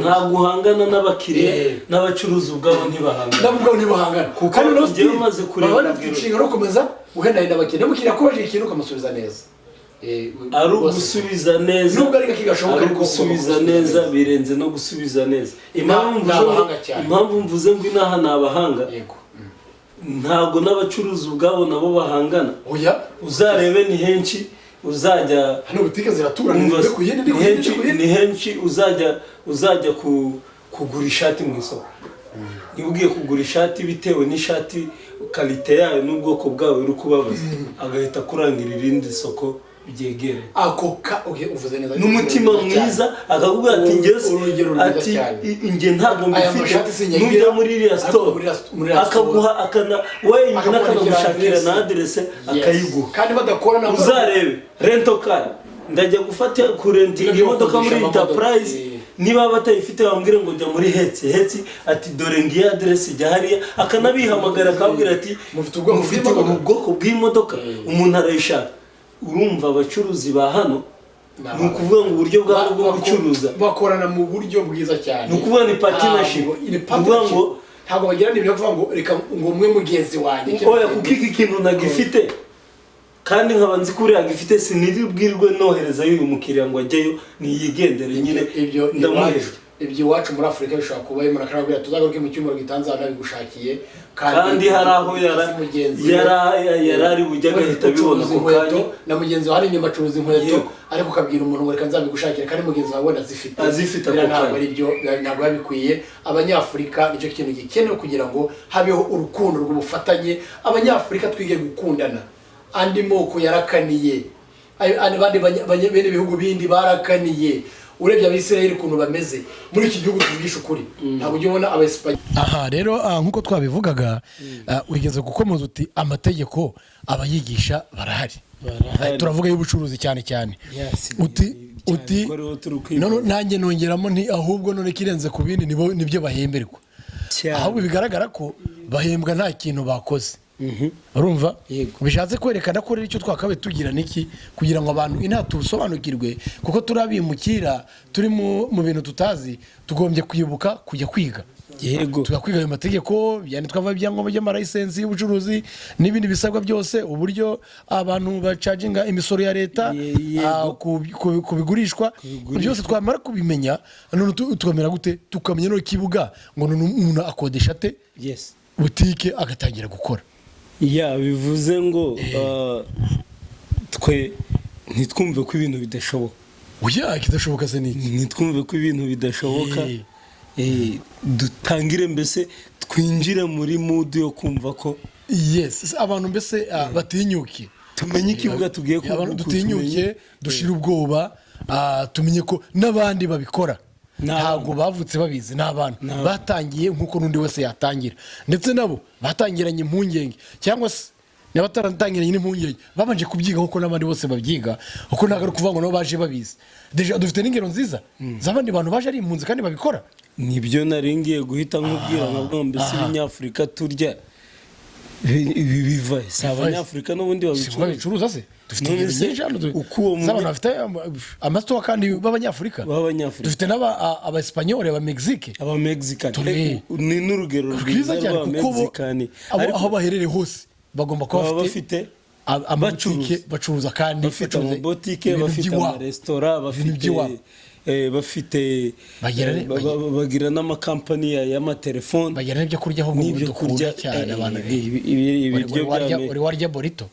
Speaker 1: nta guhangana n'abakiriya. N'abacuruzi ubwabo ntibahangana.
Speaker 2: Nabo ubwabo ntibahangana.
Speaker 1: Kuko
Speaker 2: Kandi noneho
Speaker 1: njyewe
Speaker 2: still,
Speaker 1: maze kureba
Speaker 2: baba banafite
Speaker 1: urugero.
Speaker 2: inshingano yo gukomeza guhendahenda abakiriya. N'umukiriya akubajije ikintu, ukamusubiza neza.
Speaker 1: Ari
Speaker 2: Rwose.
Speaker 1: ugusubiza neza.
Speaker 2: Nubwo ari gake gashoboka,
Speaker 1: Ari
Speaker 2: ariko ugomba
Speaker 1: ugusubiza
Speaker 2: gusubiza
Speaker 1: neza,
Speaker 2: neza.
Speaker 1: birenze no gusubiza neza.
Speaker 2: Ni abahanga cyane.
Speaker 1: Impamvu mvuze ngo inaha ni abahanga, ntabwo n'abacuruzi ubwabo nabo bahangana.
Speaker 2: Oya.
Speaker 1: Uzarebe, ni henshi uzajya
Speaker 2: Hano butike ziraturana,
Speaker 1: Umva,
Speaker 2: imwe ku yindi, indi
Speaker 1: ni
Speaker 2: ku yindi,
Speaker 1: henshi
Speaker 2: indi ku yindi.
Speaker 1: Ni henshi uzajya kugura ishati mu isoko. Niba ugiye kugura ishati, bitewe n'ishati qualité yayo n'ubwoko bwayo uri kubabaza, agahita akurangira irindi soko byegereye.
Speaker 2: Ako ka okay, uvuze neza.
Speaker 1: N'umutima mwiza akakubwira ati njye
Speaker 2: Urugero rwiza
Speaker 1: ati
Speaker 2: cyane.
Speaker 1: Njye ntabwo
Speaker 2: Aya
Speaker 1: mbifite,
Speaker 2: mashati sinyagira,
Speaker 1: nujya muri iriya
Speaker 2: ariko
Speaker 1: store.
Speaker 2: muri iriya store.
Speaker 1: Akaguha, akana wenyine,
Speaker 2: Akakwandikira
Speaker 1: akanagushakira na
Speaker 2: aderese.
Speaker 1: aderese, akayiguha.
Speaker 2: Kandi badakora nabo.
Speaker 1: Uzarebe rental car, ndajya gufata kurentinga
Speaker 2: Nibyo
Speaker 1: imodoka muri
Speaker 2: gukodesha amamodoka.
Speaker 1: Enterprise. Niba batayifite, bambwire ngo jya muri Hertz. Hertz ati dore ngiyo aderese, jya hariya. Akanabihamagara, akababwira ati
Speaker 2: Mufite ubwoko
Speaker 1: mufite
Speaker 2: bw'imodoka?
Speaker 1: ubu bwoko bw'imodoka, umuntu arayishaka. Urumva abacuruzi ba hano, ni ukuvuga ngo uburyo bwabo bwo gucuruza
Speaker 2: bakorana mu buryo bwiza cyane.
Speaker 1: Ni ukuvuga ni partnership.
Speaker 2: Ntabwo- ni
Speaker 1: Ni ukuvuga
Speaker 2: partnership.
Speaker 1: ngo
Speaker 2: Ntabwo bagirana ibintu byo kuvuga ngo reka ngo umwe mugenzi wanjye.
Speaker 1: Oya, kuko iki kintu nagifite kandi nkaba nzi ko uriya gifite, siniribwirwe noherezayo uyu mukiriya ngo ajyeyo, niyigendere nyine.
Speaker 2: Ibyo
Speaker 1: Ndamuhejwe.
Speaker 2: Ibyo iwacu muri Afurika bishobora kuba, umuntu akababwira tuzagaruke mu cyumweru gitanze nabigushakiye.
Speaker 1: Kandi hari aho
Speaker 2: mugenzi we
Speaker 1: yari ari bujye, agahita abibona
Speaker 2: ucuruza
Speaker 1: ako
Speaker 2: inkweto,
Speaker 1: kanya.
Speaker 2: na mugenzi wawe ari inyuma acuruza inkweto, ariko ukabwira umuntu ngo reka nzabigushakire, kandi mugenzi wawe wenda azifite.
Speaker 1: Azifite ako
Speaker 2: Biriya ntabwo
Speaker 1: kanya.
Speaker 2: ari byo, ntabwo biba bikwiye. Abanyafurika nicyo kintu gikenewe kugira ngo habeho urukundo rw'ubufatanye. Abanyafurika twige gukundana. Andi moko yarakaniye. Abandi bene bihugu bindi barakaniye. Urebye Abisirayeli ukuntu bameze muri iki gihugu, tuvugisha ukuri, ntabwo ujya ubona Abayesipanye. Aha rero, nk'uko twabivugaga, wigeze gukomoza uti amategeko abayigisha barahari.
Speaker 1: Barahari.
Speaker 2: Turavuga y'ubucuruzi cyane cyane.
Speaker 1: Yes,
Speaker 2: uti
Speaker 1: cyane
Speaker 2: uti
Speaker 1: ko ariho turi kwibaza.
Speaker 2: None nanjye nongeramo nti ahubwo none kirenze ku bindi, nibyo bahemberwa.
Speaker 1: Cyane.
Speaker 2: Ahubwo bigaragara ko bahembwa nta kintu bakoze. Urumva?
Speaker 1: Yego.
Speaker 2: Bishatse kwerekana ko rero icyo twakabaye tugira niki kugira ngo abantu inaha tusobanukirwe, kuko turabimukira, turi mu bintu tutazi, tugombye kwibuka kujya kwiga, tugakwiga ayo mategeko byanditwa, ibyangombwa by'amalayisensi y'ubucuruzi n'ibindi bisabwa byose, uburyo abantu bacaginga imisoro ya leta ku bigurishwa byose. Twamara kubimenya none tukamera gute? Tukamenya no kibuga ngo none umuntu akodesha ate butike agatangira gukora.
Speaker 1: Ya, bivuze ngo twe ntitwumve ko ibintu bidashoboka.
Speaker 2: Oya, kidashoboka se ni iki?
Speaker 1: Ntitwumve ko ibintu bidashoboka. Dutangire mbese twinjire muri mood yo kumva ko
Speaker 2: Yes, abantu mbese batinyuke.
Speaker 1: Tumenye ikibuga tugiye
Speaker 2: Abantu dutinyuke, dushire ubwoba, tumenye ko n'abandi babikora.
Speaker 1: Ni abantu.
Speaker 2: Ntabwo bavutse babizi, ni abantu
Speaker 1: Ni abantu.
Speaker 2: batangiye nk'uko n'undi wese yatangira, ndetse nabo batangiranye impungenge, cyangwa se niba bataratangiranye n'impungenge, babanje kubyiga nk'uko n'abandi bose babyiga, kuko ntabwo ari ukuvuga ngo nabo baje babizi. Déjà dufite n'ingero nziza z'abandi bantu baje ari impunzi kandi babikora.
Speaker 1: Nibyo nari ngiye guhita nkubwira, nkavuga ngo mbese ibinyafurika turya ibi biva he? Si abanyafurika n'ubundi
Speaker 2: Si
Speaker 1: babicuruza?
Speaker 2: Babicuruza se? Dufite
Speaker 1: None
Speaker 2: ingero
Speaker 1: se
Speaker 2: nyinshi hano
Speaker 1: uko uwo
Speaker 2: z'abantu bafite amasitowa kandi b'abanyafurika.
Speaker 1: B'abanyafurika.
Speaker 2: Dufite n'aba-Espanyol, aba-Mexique.
Speaker 1: Aba-Mexican. Ni n'urugero
Speaker 2: rwiza
Speaker 1: rwiza
Speaker 2: cyane, kuko bo
Speaker 1: rw'aba-Mexican. Ariko
Speaker 2: aho baherereye hose bagomba kuba
Speaker 1: baba
Speaker 2: bafite
Speaker 1: bafite
Speaker 2: amabutike,
Speaker 1: bacuruza.
Speaker 2: Bacuruza kandi
Speaker 1: Bafite
Speaker 2: bacuruza
Speaker 1: amabotike,
Speaker 2: ibintu
Speaker 1: bafite
Speaker 2: by'iwabo.
Speaker 1: amaresitora,
Speaker 2: Ibintu
Speaker 1: bafite
Speaker 2: by'iwabo.
Speaker 1: Bafite bagira n'amakampani y'amatelefone.
Speaker 2: Bagira n'ibyo kurya ahubwo
Speaker 1: N'ibyo
Speaker 2: dukunda
Speaker 1: kurya,
Speaker 2: cyane abantu.
Speaker 1: Ibiryo bya
Speaker 2: Uri warya burrito?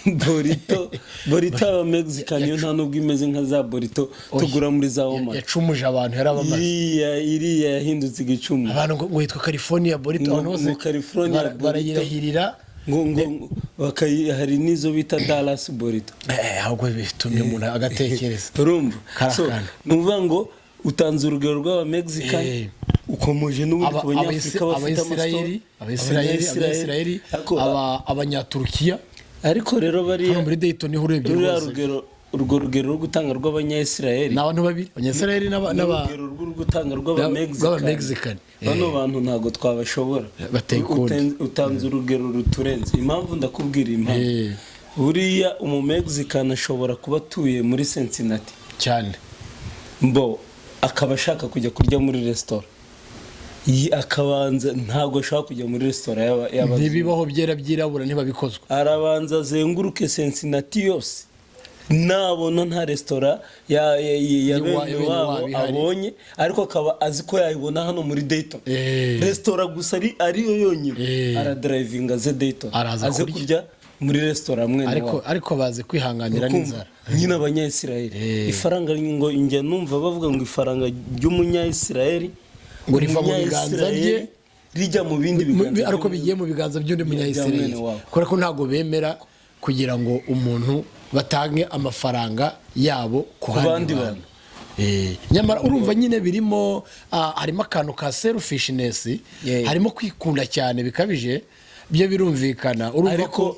Speaker 1: Burrito, burrito aba Mexican yo nta nubwo imeze nka za burrito tugura muri za Walmart.
Speaker 2: Yacumuje abantu, yarabamaze.
Speaker 1: Iriya yahindutse igicumu.
Speaker 2: Abantu ngo yitwa California burrito, abantu bose
Speaker 1: Ngo California burrito.
Speaker 2: Barayirahirira.
Speaker 1: Ngo hari n'izo bita Dallas burrito.
Speaker 2: Ahubwo bitumye umuntu agatekereza.
Speaker 1: Urumva?
Speaker 2: Kari
Speaker 1: So,
Speaker 2: akantu.
Speaker 1: ni ukuvuga ngo utanze urugero rw'aba-Mexican, ukomeje n'ubundi ku banyafurika bafite
Speaker 2: Abayisirayeli,
Speaker 1: amasitowa.
Speaker 2: Abayisirayeli, abanyaturukiya.
Speaker 1: Ariko rero bariya
Speaker 2: Hano muri Dayton niho urebye
Speaker 1: ruriya
Speaker 2: rwose.
Speaker 1: rugero, urwo rugero rwo gutanga rw'abanyayisirayeli
Speaker 2: Ni abantu babiri, Abanyayisirayeli
Speaker 1: n'urugero rwo gutanga
Speaker 2: rw'Abamexican.
Speaker 1: rw'Abamexican. Bano bantu ntabwo twabashobora.
Speaker 2: Bateye ukundi.
Speaker 1: Utanze urugero ruturenze. Impamvu ndakubwira, impamvu, buriya umumexican ashobora kuba atuye muri Cincinnati, mbo akaba ashaka kujya kurya muri resitora, akabanza, ntabwo ashaka kujya muri resitora y'abazungu.
Speaker 2: Ntibibaho, byera byirabura ntibabikozwa.
Speaker 1: Arabanza azenguruke Cincinnati yose, nabona nta resitora ya bene
Speaker 2: ya bene
Speaker 1: wabo
Speaker 2: wabo ihari.
Speaker 1: abonye, ariko akaba azi ko yayibona hano muri Dayton, resitora gusa ariyo yonyine, aradrivinga aze Dayton,
Speaker 2: Araza
Speaker 1: aze
Speaker 2: kurya.
Speaker 1: kurya muri resitora mwene
Speaker 2: Ariko
Speaker 1: wabo.
Speaker 2: ariko bazi kwihanganira
Speaker 1: Ukumva,
Speaker 2: n'inzara.
Speaker 1: Nyine abanyayisiraheli, ifaranga, ngo njya numva bavuga ngo ifaranga ry'umunyayisiraheli
Speaker 2: Ngo riva mu biganza bye,
Speaker 1: umunyayisiraheli rijya mu bindi biganza
Speaker 2: ariko bigiye mu biganza by'undi
Speaker 1: bya
Speaker 2: munyayisiraheli.
Speaker 1: mwene wabo.
Speaker 2: Kubera ko ntabwo bemera kugira ngo umuntu batange amafaranga yabo ku
Speaker 1: Ku
Speaker 2: bandi
Speaker 1: bandi
Speaker 2: bantu. Nyamara urumva nyine birimo, harimo akantu ka selfishness, harimo kwikunda cyane bikabije, byo birumvikana. Urumva ko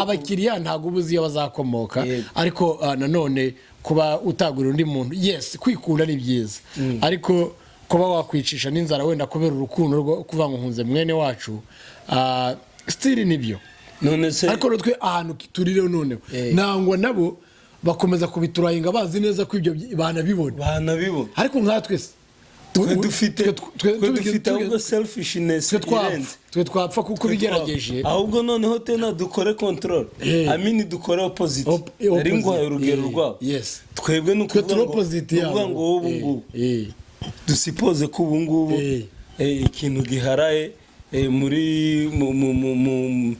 Speaker 2: abakiriya ntabwo uba uzi iyo bazakomoka. Ariko nanone kuba utagurira undi muntu, yes, kwikunda ni byiza, ariko kuba wakwicisha n'inzara wenda kubera urukundo rwo kuvuga ngo nkunze mwene wacu, still nibyo.
Speaker 1: None se
Speaker 2: Ariko natwe ahantu turi rero noneho, nangwa nabo bakomeza kubiturayinga bazi neza ko ibyo banabibona.
Speaker 1: Banabibona.
Speaker 2: Ariko nkatwe se
Speaker 1: Twe dufite twe dufite ahubwo selfishness
Speaker 2: twe twapfa
Speaker 1: irenze.
Speaker 2: Twe twapfa kuko ubigerageje.
Speaker 1: Ahubwo noneho tena dukore control, amini dukore opposite. Nari nguhaye urugero rwabo. Twebwe ni
Speaker 2: Twe
Speaker 1: ukuvuga
Speaker 2: turi
Speaker 1: ngo
Speaker 2: opposite
Speaker 1: ni ukuvuga
Speaker 2: yabo.
Speaker 1: ngo wowe ubu ngubu, dusipoze ko ubu ngubu ikintu giharaye muri mu mu mu mu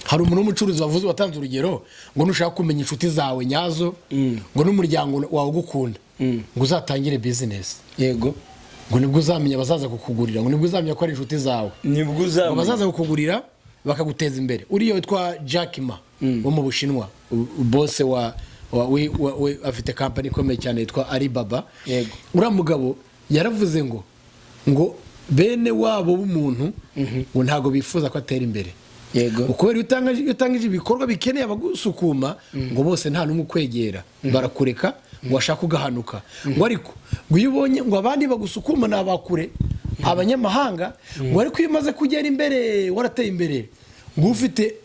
Speaker 2: Hari umuntu w'umucuruzi wavuze, watanze urugero ngo nushaka kumenya inshuti zawe nyazo, ngo n'umuryango wawe ugukunda, ngo uzatangire bizinesi, ngo nibwo uzamenya abazaza kukugurira, ngo nibwo uzamenya ko ari inshuti zawe,
Speaker 1: Nibwo
Speaker 2: ngo
Speaker 1: uzamenya.
Speaker 2: bazaza kukugurira bakaguteza imbere. Uriya witwa Jack Ma wo mu Bushinwa, boss wa we afite kampani ikomeye cyane yitwa Alibaba. Uriya mugabo yaravuze ngo bene wabo b'umuntu ngo ntabwo bifuza ko atera imbere, kubera iyo utangije ibikorwa bikeneye abagusukuma, ngo bose nta n'umwe ukwegera, barakureka, ngo washaka ugahanuka. Ngo ariko ngo iyo ubonye ngo abandi bagusukuma ni abakure, abanyamahanga, ngo ariko iyo umaze kugera imbere, warateye imbere, ngo ufite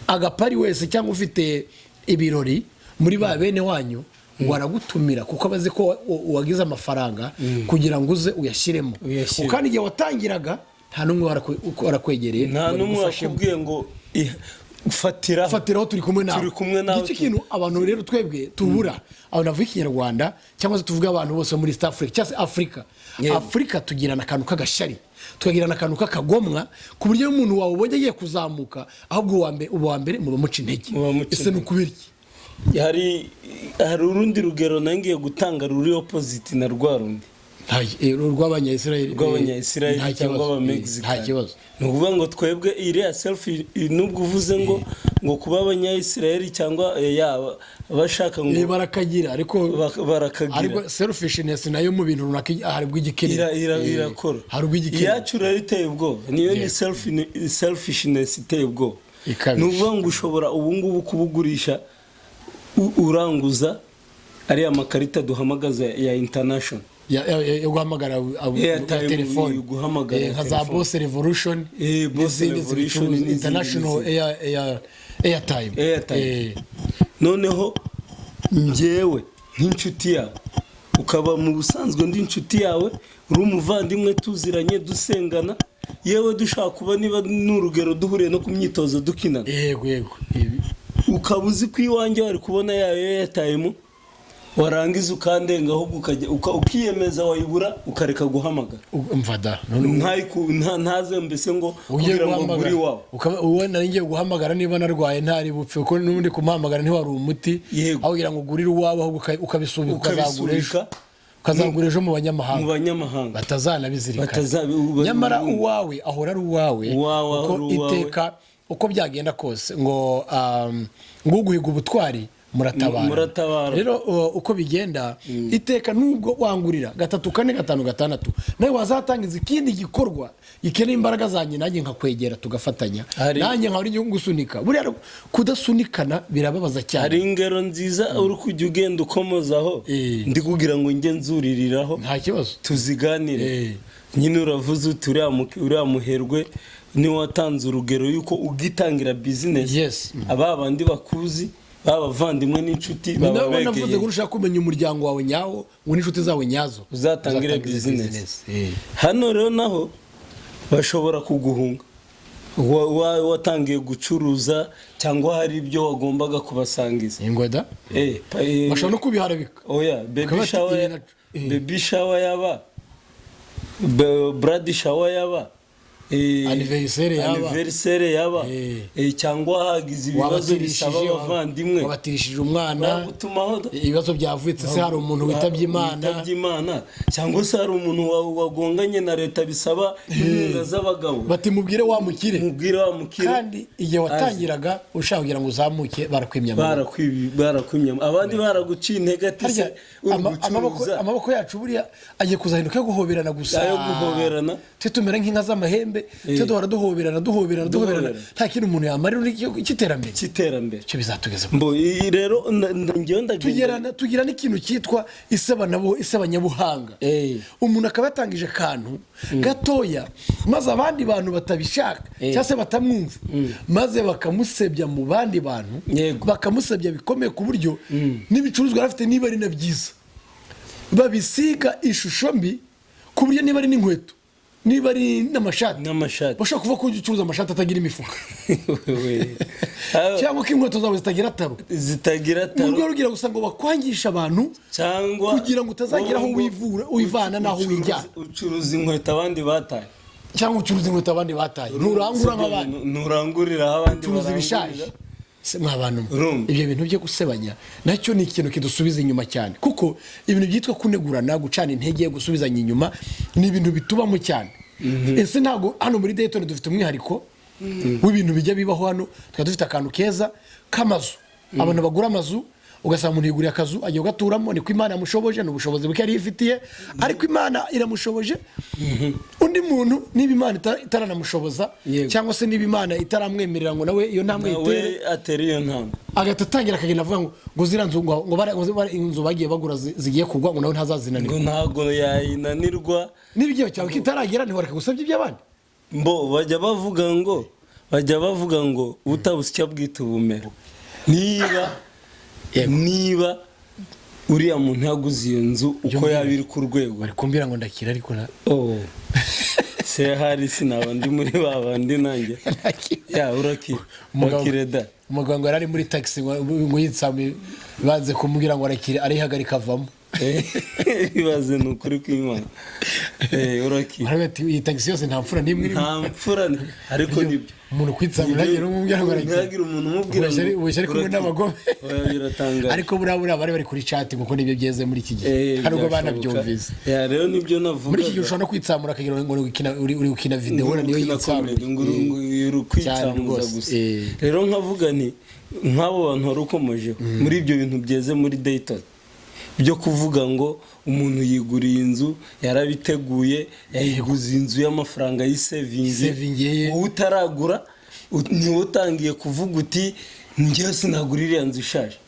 Speaker 2: Agapari wese cyangwa ufite ibirori muri ba bene wanyu, ngo aragutumira kuko aba azi ko wagize amafaranga kugira ngo uze uyashyiremo.
Speaker 1: Uyashyire.
Speaker 2: Kandi igihe watangiraga nta n'umwe warakwegereye
Speaker 1: Nta
Speaker 2: ngo
Speaker 1: n'umwe
Speaker 2: abigufashemo.
Speaker 1: wakubwiye ngo fatiraho.
Speaker 2: Fatiraho, turi kumwe nawe.
Speaker 1: Turi kumwe nawe.
Speaker 2: Ngicyo kintu abantu rero twebwe tubura, abantu bavuga Ikinyarwanda cyangwa se tuvuge abantu bose muri East Africa cyangwa se Afurika. Afurika tugirana akantu k'agashyari, tukagirana akantu k'akagomwa, ku buryo iyo umuntu wawe ubonye agiye kuzamuka, ahubwo uwa mbere muba muca intege.
Speaker 1: Muba muca
Speaker 2: Ese ni
Speaker 1: intege.
Speaker 2: ukubera iki?
Speaker 1: Hari urundi rugero nangiye gutanga ruri opposite na rwa rundi.
Speaker 2: Rw'Abanyayisirayeli.
Speaker 1: Rw'Abanyayisirayeli
Speaker 2: Nta
Speaker 1: cyangwa
Speaker 2: kibazo.
Speaker 1: Abamegizikani.
Speaker 2: Nta kibazo.
Speaker 1: Ni ukuvuga ngo twebwe iriya self, nubwo uvuze ngo kuba Abanyayisirayeli cyangwa yaba bashaka ngo
Speaker 2: Barakagira ariko.
Speaker 1: Barakagira.
Speaker 2: Ariko selfishness nayo mu bintu runaka hari ubwo igikeneye.
Speaker 1: Irakora.
Speaker 2: Hari ubwo igikeneye.
Speaker 1: Iyacu rero iteye ubwoba, niyo ni selfishness iteye ubwoba.
Speaker 2: Ikabije.
Speaker 1: Ni ukuvuga ngo ushobora ubu ngubu kubugurisha, uranguza ariya makarita duhamagaza ya international.
Speaker 2: Yo guhamagara
Speaker 1: Airtime,
Speaker 2: ya telefone.
Speaker 1: Guhamagara
Speaker 2: Nka za
Speaker 1: telefone.
Speaker 2: Boss Revolution
Speaker 1: Boss
Speaker 2: n'izindi
Speaker 1: Revolution
Speaker 2: zibicuruza,
Speaker 1: n'izindi
Speaker 2: international
Speaker 1: n'izindi.
Speaker 2: Airtime.
Speaker 1: Airtime. Noneho njyewe nk'inshuti yawe, ukaba mu busanzwe ndi inshuti yawe, uri umuvandimwe, tuziranye, dusengana, yewe dushaka kuba niba n'urugero duhuriye no ku myitozo dukinana,
Speaker 2: Yego.
Speaker 1: Ukaba uzi ko iwanjye wari kubona yayo airtime, warangiza ukandenga, ahubwo ukajya ukiyemeza wayibura ukareka guhamagara.
Speaker 2: Umva da, none
Speaker 1: Ntaze mbese ngo
Speaker 2: ugiye
Speaker 1: kugira ngo ngure
Speaker 2: guhamagara
Speaker 1: iwawe.
Speaker 2: Uwo nari ngiye guhamagara niba narwaye ntari bupfe, kuko n'ubundi kumuhamagara ntiwari umuti. Aho kugira ngo ugurire iwawe, ahubwo ukabisubika, ukazagura ejo.
Speaker 1: Ukabisubika.
Speaker 2: Ukazagura ejo mu
Speaker 1: Mu
Speaker 2: banyamahanga.
Speaker 1: banyamahanga.
Speaker 2: Batazanabizirikana. Nyamara uwawe ahora ari uwawe.
Speaker 1: Uwawe
Speaker 2: Kuko
Speaker 1: ahora uwawe.
Speaker 2: iteka uko byagenda kose ngo uguhiga ubutwari muratabara.
Speaker 1: Muratabara.
Speaker 2: Rero uko bigenda iteka, nubwo wangurira gatatu, kane, gatanu, gatandatu, nawe wazatangiza ikindi gikorwa gikeneye imbaraga zanjye, nanjye nkakwegera tugafatanya. Nanjye nkaba ari gusunika. Buriya rero kudasunikana birababaza cyane.
Speaker 1: Hari ingero nziza uri kujya ugenda ukomozaho, ndi kugira ngo njye nzuririraho,
Speaker 2: Nta kibazo.
Speaker 1: tuziganire. Nyine uravuze uti uriya muherwe niwe watanze urugero yuko ugitangira business, aba bandi bakuzi, b'abavandimwe n'inshuti,
Speaker 2: Ni
Speaker 1: baba
Speaker 2: nawe navuze
Speaker 1: begeye.
Speaker 2: ngo ushaka kumenya umuryango wawe nyawo, ngo n'inshuti zawe nyazo,
Speaker 1: Uzatangire
Speaker 2: uzatangize
Speaker 1: business. Hano rero naho bashobora kuguhunga. Watangiye gucuruza cyangwa hari ibyo wagombaga kubasangiza.
Speaker 2: Ingweda. Bashobora no kubiharabika.
Speaker 1: Oya, baby
Speaker 2: Bakaba bati,
Speaker 1: shower
Speaker 2: ibi
Speaker 1: baby shower yaba, bridal shower yaba,
Speaker 2: Anniversaire yaba.
Speaker 1: Anniversaire yaba, cyangwa hagize ibibazo bisaba
Speaker 2: Wabatirishije
Speaker 1: abavandimwe,
Speaker 2: wabatirishije umwana,
Speaker 1: bagutumaho da.
Speaker 2: Ibibazo byavutse se, hari umuntu witabye Imana.
Speaker 1: Witabye Imana, cyangwa se hari umuntu wagonganye na leta bisaba inkunga z'abagabo.
Speaker 2: Bati mubwire wa mukire.
Speaker 1: Mubwire wa mukire.
Speaker 2: Kandi igihe watangiraga ushaka kugira ngo uzamuke, barakwimya amaboko.
Speaker 1: Barakwimya, abandi baraguciye intege ati
Speaker 2: Harya
Speaker 1: se uri
Speaker 2: amaboko
Speaker 1: gucuruza.
Speaker 2: Amaboko yacu buriya agiye kuzahinduka yo guhoberana gusa.
Speaker 1: Ayo guhoberana.
Speaker 2: Twe tumera nk'inka z'amahembe, twe duhora duhoberana, duhoberana, duhoberana.
Speaker 1: Duhoberana.
Speaker 2: Nta kintu umuntu yamarira undi cy'iterambere.
Speaker 1: Cy'iterambere.
Speaker 2: Icyo bizatugeza.
Speaker 1: Mbo iyi rero njyewe ndagenda.
Speaker 2: Tugira n'ikintu cyitwa isebanyabuhanga. Umuntu akaba yatangije akantu gatoya, maze abandi bantu batabishaka cyangwa se batamwumva, maze bakamusebya mu bandi bantu. Bakamusebya bikomeye, ku buryo n'ibicuruzwa yari afite, niba ari na byiza, babisiga ishusho mbi, ku buryo niba ari n'inkweto, niba ari n'amashati,
Speaker 1: N'amashati.
Speaker 2: bashobora kuvuga ko ujya ucuruza amashati atagira imifuka,
Speaker 1: We.
Speaker 2: cyangwa ko inkweto zawe zitagira taro.
Speaker 1: Zitagira
Speaker 2: Mu
Speaker 1: taro.
Speaker 2: rwego rugira gusa ngo bakwangisha abantu,
Speaker 1: Cyangwa
Speaker 2: kugira ngo utazagira aho
Speaker 1: wowe ngo
Speaker 2: wivura, wivana n'aho wijyana.
Speaker 1: Ucuruza inkweto abandi bataye.
Speaker 2: Cyangwa ucuruza inkweto abandi bataye, nturangura nk'abandi.
Speaker 1: Nturangurira aho abandi
Speaker 2: Ucuruza ibishaje.
Speaker 1: barangurira.
Speaker 2: Se mwa bantu mwe,
Speaker 1: Urumva?
Speaker 2: ibyo bintu byo gusebanya nacyo ni ikintu kidusubiza inyuma cyane, kuko ibintu byitwa kunegurana, gucana intege, gusubizanya inyuma ni ibintu bitubamo cyane. Ese ntabwo hano muri Dayton dufite umwihariko w'ibintu bijya bibaho? Hano tukaba dufite akantu keza k'amazu, abantu bagura amazu, ugasanga umuntu yiguriye akazu agiye kugaturamo. Niko Imana yamushoboje, ni ubushobozi buke yari yifitiye, ariko Imana iramushoboje. Undi muntu, niba Imana itaranamushoboza, cyangwa se niba Imana itaramwemerera ngo nawe iyo ntambwe
Speaker 1: Nawe
Speaker 2: yitere,
Speaker 1: atera iyo ntambwe,
Speaker 2: agahita atangira akagenda avuga ngo ziriya nzu ngo inzu bagiye bagura zigiye kugwa, ngo nawe ntazazinanirwa.
Speaker 1: Ngo ntabwo yayinanirwa.
Speaker 2: Niba igihe cyawe kitaragera, ntiwareka gusabya iby'abandi.
Speaker 1: Mbo bajya bavuga ngo Bajya bavuga ngo utabusya bwita ubumera. Niba niba uriya muntu yaguze iyo nzu, uko yaba iri ku rwego,
Speaker 2: Bari kumbwira ngo ndakira, ariko na
Speaker 1: Oh. Se hari sinaba ndi muri ba bandi nanjye ya urakira. Urakire da.
Speaker 2: Umugabo ngo yari ari muri taxi, ngo yitsame, banze kumubwira ngo arakire, arihagarika avamo.
Speaker 1: Ibaze, ni ukuri kw'Imana. Urakira.
Speaker 2: Baravuga ati: "Iyi taxi yose nta mfura n'imwe irimo."
Speaker 1: Nta mfura ariko nibyo.
Speaker 2: Umuntu kwitsamura, ntihagire umubwira ngo arakire.
Speaker 1: Ntihagire umuntu umubwira ngo
Speaker 2: Ubeshya ari kumwe
Speaker 1: urakire.
Speaker 2: n'abagome.
Speaker 1: Oya, biratangaje.
Speaker 2: Ariko buriya bari bari kuri chat, kuko nibyo byeze muri iki gihe. Hari ubwo
Speaker 1: Byashoboka.
Speaker 2: banabyumvise.
Speaker 1: Ya, rero nibyo navugaga.
Speaker 2: Muri iki gihe ushobora no kwitsamura akagira ngo uri gukina video,
Speaker 1: Ngo
Speaker 2: niyo
Speaker 1: uri gukina
Speaker 2: yitsamuye.
Speaker 1: comedy, ngo uri kwitsamuza
Speaker 2: Rwose.
Speaker 1: gusa. Rero nkavuga nti nk'abo bantu wari ukomojeho muri ibyo bintu byeze muri Dayton byo kuvuga ngo umuntu yiguriye inzu, yarabiteguye, yayiguze inzu y'amafaranga y'isevingi,
Speaker 2: Sevingi ye.
Speaker 1: wowe utaragura, niwe utangiye kuvuga uti: "Njyewe sinagura iriya nzu ishaje."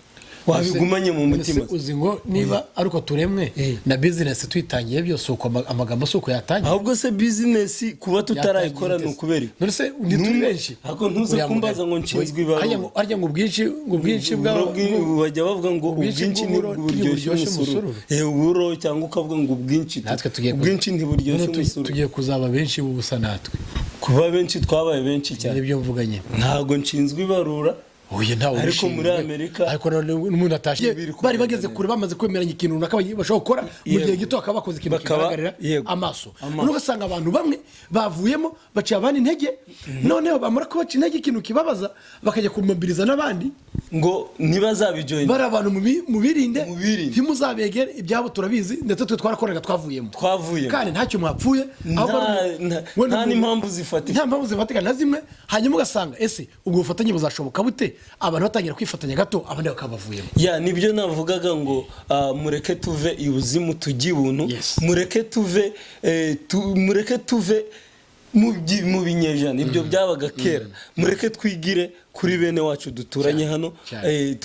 Speaker 1: Wabigumanye mu mutima.
Speaker 2: Ese uzi ngo niba ari uko turemwe, na business tuyitangiye byose uko, amagambo si uko yatangiye?
Speaker 1: Ahubwo se business kuba tutarayikora ni ukubera iki?
Speaker 2: None se ntituri benshi?
Speaker 1: Ariko ntuze
Speaker 2: Uriya
Speaker 1: kumbaza
Speaker 2: mugani.
Speaker 1: ngo nshinzwe ibarura.
Speaker 2: Harya ngo ubwinshi bwa
Speaker 1: Uburo bajya bavuga ngo
Speaker 2: ubwinshi
Speaker 1: ubwinshi
Speaker 2: bw'uburo
Speaker 1: ntiburyoshya
Speaker 2: ntiburyoshya
Speaker 1: umusururu.
Speaker 2: umusururu.
Speaker 1: Uburo, cyangwa ukavuga ngo ubwinshi
Speaker 2: Natwe tugiye
Speaker 1: ubwinshi ntiburyoshya
Speaker 2: None
Speaker 1: umusururu.
Speaker 2: tugiye kuzaba benshi b'ubusa natwe.
Speaker 1: Kuba benshi, twabaye benshi cyane.
Speaker 2: Nibyo mvuga nyine.
Speaker 1: Ntabwo nshinzwe ibarura.
Speaker 2: Oya, ntawe
Speaker 1: Ariko
Speaker 2: ubishinzwe.
Speaker 1: muri Amerika
Speaker 2: Ariko none n'umuntu atashye,
Speaker 1: biri
Speaker 2: bari
Speaker 1: kugenda
Speaker 2: bageze
Speaker 1: neza.
Speaker 2: kure, bamaze kwemeranya ikintu runaka bashobora gukora mu gihe gito, bakaba bakoze ikintu kigaragarira amaso.
Speaker 1: Amaso.
Speaker 2: Noneho ugasanga abantu bamwe bavuyemo, baciye abandi intege. Noneho bamara kubaca intege, ikintu kibabaza, bakajya kumobiriza n'abandi
Speaker 1: ngo ntibazabijoyina.
Speaker 2: Bari abantu mubirinde,
Speaker 1: Mubirinde.
Speaker 2: ntimuzabegere, ibyabo turabizi, ndetse twe twarakoraga twavuyemo.
Speaker 1: Twavuyemo.
Speaker 2: Kandi ntacyo mwapfuye, ahubwo wenda
Speaker 1: Nta n'impamvu zifatika.
Speaker 2: Nta mpamvu zifatika na zimwe. Hanyuma ugasanga ese ubwo bufatanye buzashoboka bute, abantu batangira kwifatanya gato, abandi bakaba bavuyemo?
Speaker 1: Ya, nibyo navugaga ngo mureke tuve ibuzimu tujye ibuntu. Mureke tuve mu binyejana, ibyo byabaga kera. Mureke twigire kuri bene wacu duturanye hano.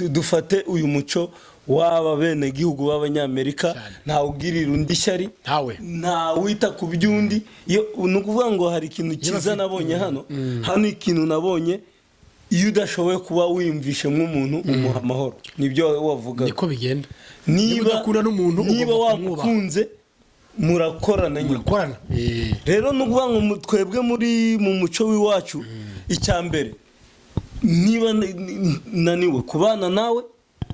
Speaker 1: Dufate uyu muco w'aba bene gihugu b'Abanyamerika. Ntawe ugirira undi ishyari.
Speaker 2: Ntawe.
Speaker 1: Nta wita ku by'undi. Iyo ni ukuvuga ngo hari ikintu cyiza nabonye hano. Hano ikintu nabonye, iyo udashoboye kuba wiyumvishe nk'umuntu, umuha amahoro. Nibyo wavugaga.
Speaker 2: Niko bigenda. Niba
Speaker 1: Niba
Speaker 2: udakunda n'umuntu,
Speaker 1: niba
Speaker 2: ugomba kumwubaha.
Speaker 1: wamukunze, murakorana nyine.
Speaker 2: Murakorana.
Speaker 1: Rero ni ukuvuga ngo twebwe muri mu muco w'iwacu, icya mbere, niba naniwe kubana nawe,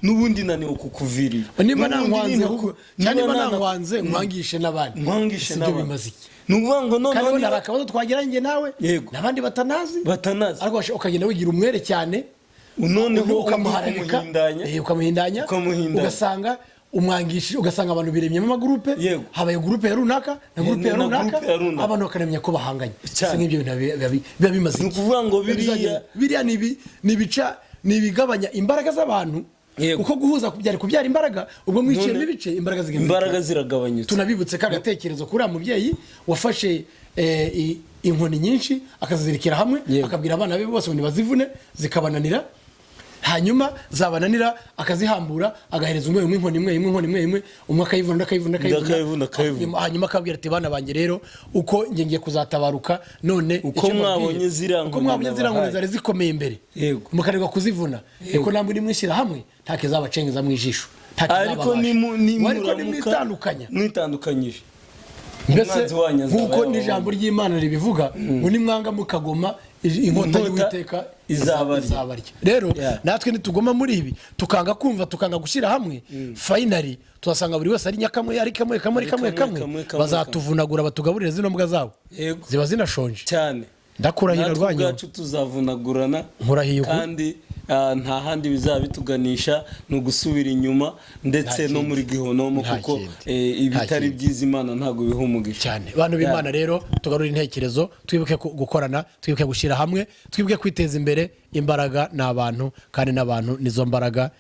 Speaker 1: n'ubundi naniwe kukuvirira.
Speaker 2: Niba
Speaker 1: N'ubundi
Speaker 2: nankwanze, cyangwa niba nankwanze, nkwangishe n'abandi.
Speaker 1: Nkwangishe
Speaker 2: Ese ibyo
Speaker 1: n'abandi.
Speaker 2: bimaze iki?
Speaker 1: Ni ukuvuga ngo
Speaker 2: Kandi
Speaker 1: noneho
Speaker 2: wenda
Speaker 1: niba
Speaker 2: hari akabazo twagiranye nawe n'abandi batanazi,
Speaker 1: batanazi,
Speaker 2: ariko ukagenda wigira umwere cyane,
Speaker 1: noneho
Speaker 2: ukamuharabika,
Speaker 1: ukamuhindanya.
Speaker 2: Ukamuhindanya.
Speaker 1: Ukamuhindanya.
Speaker 2: Ugasanga umwangishije, ugasanga abantu biremyemo amagurupe. Habaye gurupe ya runaka na gurupe ya
Speaker 1: Na
Speaker 2: runaka,
Speaker 1: gurupe ya runaka.
Speaker 2: abantu bakanamenya ko bahanganye.
Speaker 1: Cyane.
Speaker 2: Ese nk'ibyo bintu biba bimaze
Speaker 1: Ni
Speaker 2: iki?
Speaker 1: ukuvuga ngo
Speaker 2: Biba biriya ni ibica, ni ibigabanya imbaraga z'abantu, kuko guhuza byari kubyara imbaraga. Ubwo mwiciyemo ibice, imbaraga zigenda
Speaker 1: Imbaraga ziragabanyutse.
Speaker 2: Tunabibutse ka gatekerezo kuri uriya mubyeyi wafashe inkoni nyinshi akazizirikira hamwe, akabwira abana be bose ngo ntibazivune, zikabananira. Hanyuma zabananira akazihambura, agahereza umwe umwe inkoni imwe imwe, inkoni imwe imwe, umwe akayivuna, undi akayivuna, undi
Speaker 1: Undi akayivuna, akayivuna.
Speaker 2: Hanyuma akabwira ati: "Bana banjye, rero uko njye ngiye kuzatabaruka none,
Speaker 1: Uko
Speaker 2: icyo mbabwiye,
Speaker 1: mwabonye ziriya
Speaker 2: uko
Speaker 1: nkoni
Speaker 2: mwabonye ziriya nkoni
Speaker 1: nabahaye."
Speaker 2: zari zikomeye imbere, mukananirwa kuzivuna, niko namwe nimwishyira hamwe nta kizabacengeza mu ijisho, nta
Speaker 1: Ariko
Speaker 2: kizababasha. Ariko
Speaker 1: nimuramuka
Speaker 2: nimwitandukanya,
Speaker 1: mwitandukanyije,
Speaker 2: mbese
Speaker 1: umwanzi wanyu azaba
Speaker 2: nk'uko
Speaker 1: yababonye.
Speaker 2: n'ijambo ry'Imana ribivuga ngo nimwanga mukagoma, inkota
Speaker 1: Inkota
Speaker 2: y'Uwiteka
Speaker 1: izabarya.
Speaker 2: izabarya. Rero natwe nitugoma muri ibi, tukanga kumva, tukanga gushyira hamwe, finally tuhasanga buri wese ari nyakamwe, ari kamwe kamwe, ari kamwe
Speaker 1: kamwe,
Speaker 2: kamwe,
Speaker 1: kamwe, kamwe,
Speaker 2: bazatuvunagura, batugaburire zino mbwa zabo ziba zinashonje.
Speaker 1: Cyane.
Speaker 2: Ndakurahira,
Speaker 1: Natwe
Speaker 2: rwanyu.
Speaker 1: ubwacu tuzavunagurana.
Speaker 2: Nkurahiye ukuri.
Speaker 1: Kandi nta handi bizaba bituganisha, ni ugusubira inyuma ndetse
Speaker 2: Nta
Speaker 1: no
Speaker 2: kindi.
Speaker 1: muri gihonomo,
Speaker 2: Nta
Speaker 1: kuko
Speaker 2: kindi.
Speaker 1: Ibitari
Speaker 2: Nta kindi.
Speaker 1: byiza Imana ntabwo biha umugisha.
Speaker 2: Cyane. Bantu b'Imana, rero tugarure intekerezo, twibuke gukorana, twibuke gushyira hamwe, twibuke kwiteza imbere. Imbaraga ni abantu, kandi n'abantu nizo mbaraga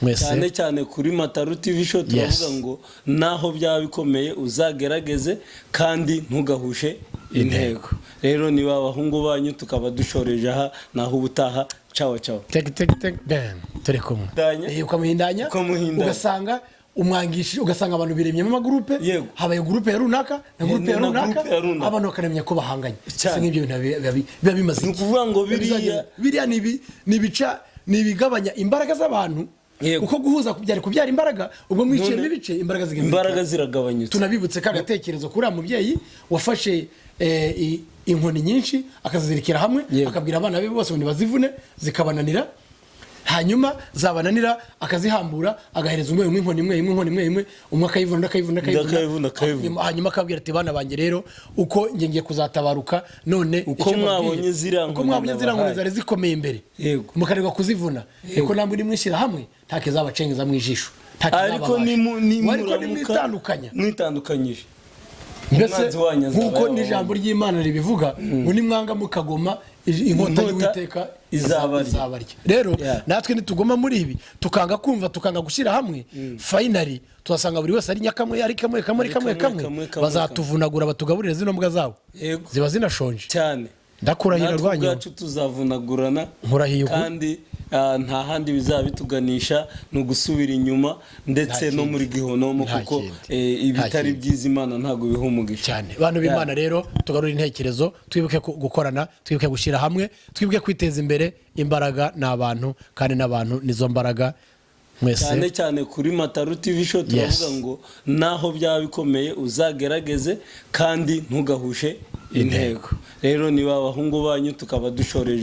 Speaker 2: mwese.
Speaker 1: Cyane cyane kuri Mataru TV Show turavuga ngo naho byaba bikomeye uzagerageze kandi ntugahushe intego. Rero niba abahungu banyu, tukaba dushoreje aha, naho ubutaha. Cawa cawa.
Speaker 2: Tek tek tek, bam, turi kumwe.
Speaker 1: Hindanya.
Speaker 2: Ukamuhindanya.
Speaker 1: Ukamuhindanya.
Speaker 2: Ugasanga Umwangishije, ugasanga abantu biremyemo amagurupe. Habaye gurupe ya runaka na gurupe ya
Speaker 1: Na
Speaker 2: runaka,
Speaker 1: gurupe ya runaka.
Speaker 2: abantu bakanamenya ko bahanganye.
Speaker 1: Cyane.
Speaker 2: Ese nk'ibyo bintu biba bimaze
Speaker 1: Ni
Speaker 2: iki?
Speaker 1: ukuvuga ngo
Speaker 2: Biba biriya ni ibica, ni ibigabanya imbaraga z'abantu, kuko guhuza byari kubyara imbaraga. Ubwo mwiciyemo ibice, imbaraga zigenda
Speaker 1: Imbaraga
Speaker 2: zikaba.
Speaker 1: ziragabanyutse.
Speaker 2: Tunabibutse ka gatekerezo kuri uriya mubyeyi wafashe inkoni nyinshi akazizirikira hamwe, akabwira abana be bose ngo nibazivune, zikabananira. Hanyuma zabananira akazihambura, agahereza umwe umwe inkoni imwe imwe, inkoni imwe imwe, umwe akayivuna, undi akayivuna, undi
Speaker 1: Undi akayivuna, akayivuna.
Speaker 2: Hanyuma akabwira ati: "Bana banjye rero, uko njye ngiye kuzatabaruka none,
Speaker 1: Uko
Speaker 2: icyo mbabwiye,
Speaker 1: mwabonye ziriya
Speaker 2: uko
Speaker 1: nkoni
Speaker 2: mwabonye ziriya nkoni
Speaker 1: nabahaye."
Speaker 2: zari zikomeye imbere, mukarerwa kuzivuna, niko namwe nimwishyira hamwe nta kizabacengeza mu ijisho, nta
Speaker 1: Ariko
Speaker 2: kizababasha. Ariko
Speaker 1: nimuramuka
Speaker 2: nimwitandukanya,
Speaker 1: mwitandukanyije,
Speaker 2: mbese
Speaker 1: umwanzi wanyu azaba
Speaker 2: nk'uko
Speaker 1: yababonye.
Speaker 2: n'ijambo ry'Imana ribivuga ngo nimwanga mukagoma, inkota
Speaker 1: Inkota
Speaker 2: y'Uwiteka
Speaker 1: izabarya.
Speaker 2: izabarya. Rero natwe nitugoma muri ibi, tukanga kumva, tukanga gushyira hamwe, finally tuhasanga buri wese ari nyakamwe, ari kamwe kamwe, ari kamwe
Speaker 1: kamwe,
Speaker 2: kamwe,
Speaker 1: kamwe, kamwe,
Speaker 2: bazatuvunagura batugaburire zino mbwa zabo ziba zinashonje.
Speaker 1: Cyane.
Speaker 2: Ndakurahira,
Speaker 1: Natwe
Speaker 2: rwanyu.
Speaker 1: ubwacu tuzavunagurana.
Speaker 2: Nkurahiye ukuri.
Speaker 1: Kandi nta handi bizaba bituganisha, ni ugusubira inyuma ndetse
Speaker 2: Nta
Speaker 1: no
Speaker 2: kindi.
Speaker 1: muri gihonomo,
Speaker 2: Nta
Speaker 1: kuko
Speaker 2: kindi.
Speaker 1: Ibitari
Speaker 2: Nta kindi.
Speaker 1: byiza Imana ntabwo biha umugisha.
Speaker 2: Cyane. Bantu b'Imana rero, tugarure intekerezo, twibuke gukorana, twibuke gushyira hamwe, twibuke kwiteza imbere. Imbaraga ni abantu, kandi n'abantu nizo mbaraga mwese.
Speaker 1: Cyane cyane kuri Mataru TV Show turavuga ngo naho byaba bikomeye uzagerageze kandi ntugahushe intego. Rero niba abahungu banyu tukaba dushoreje.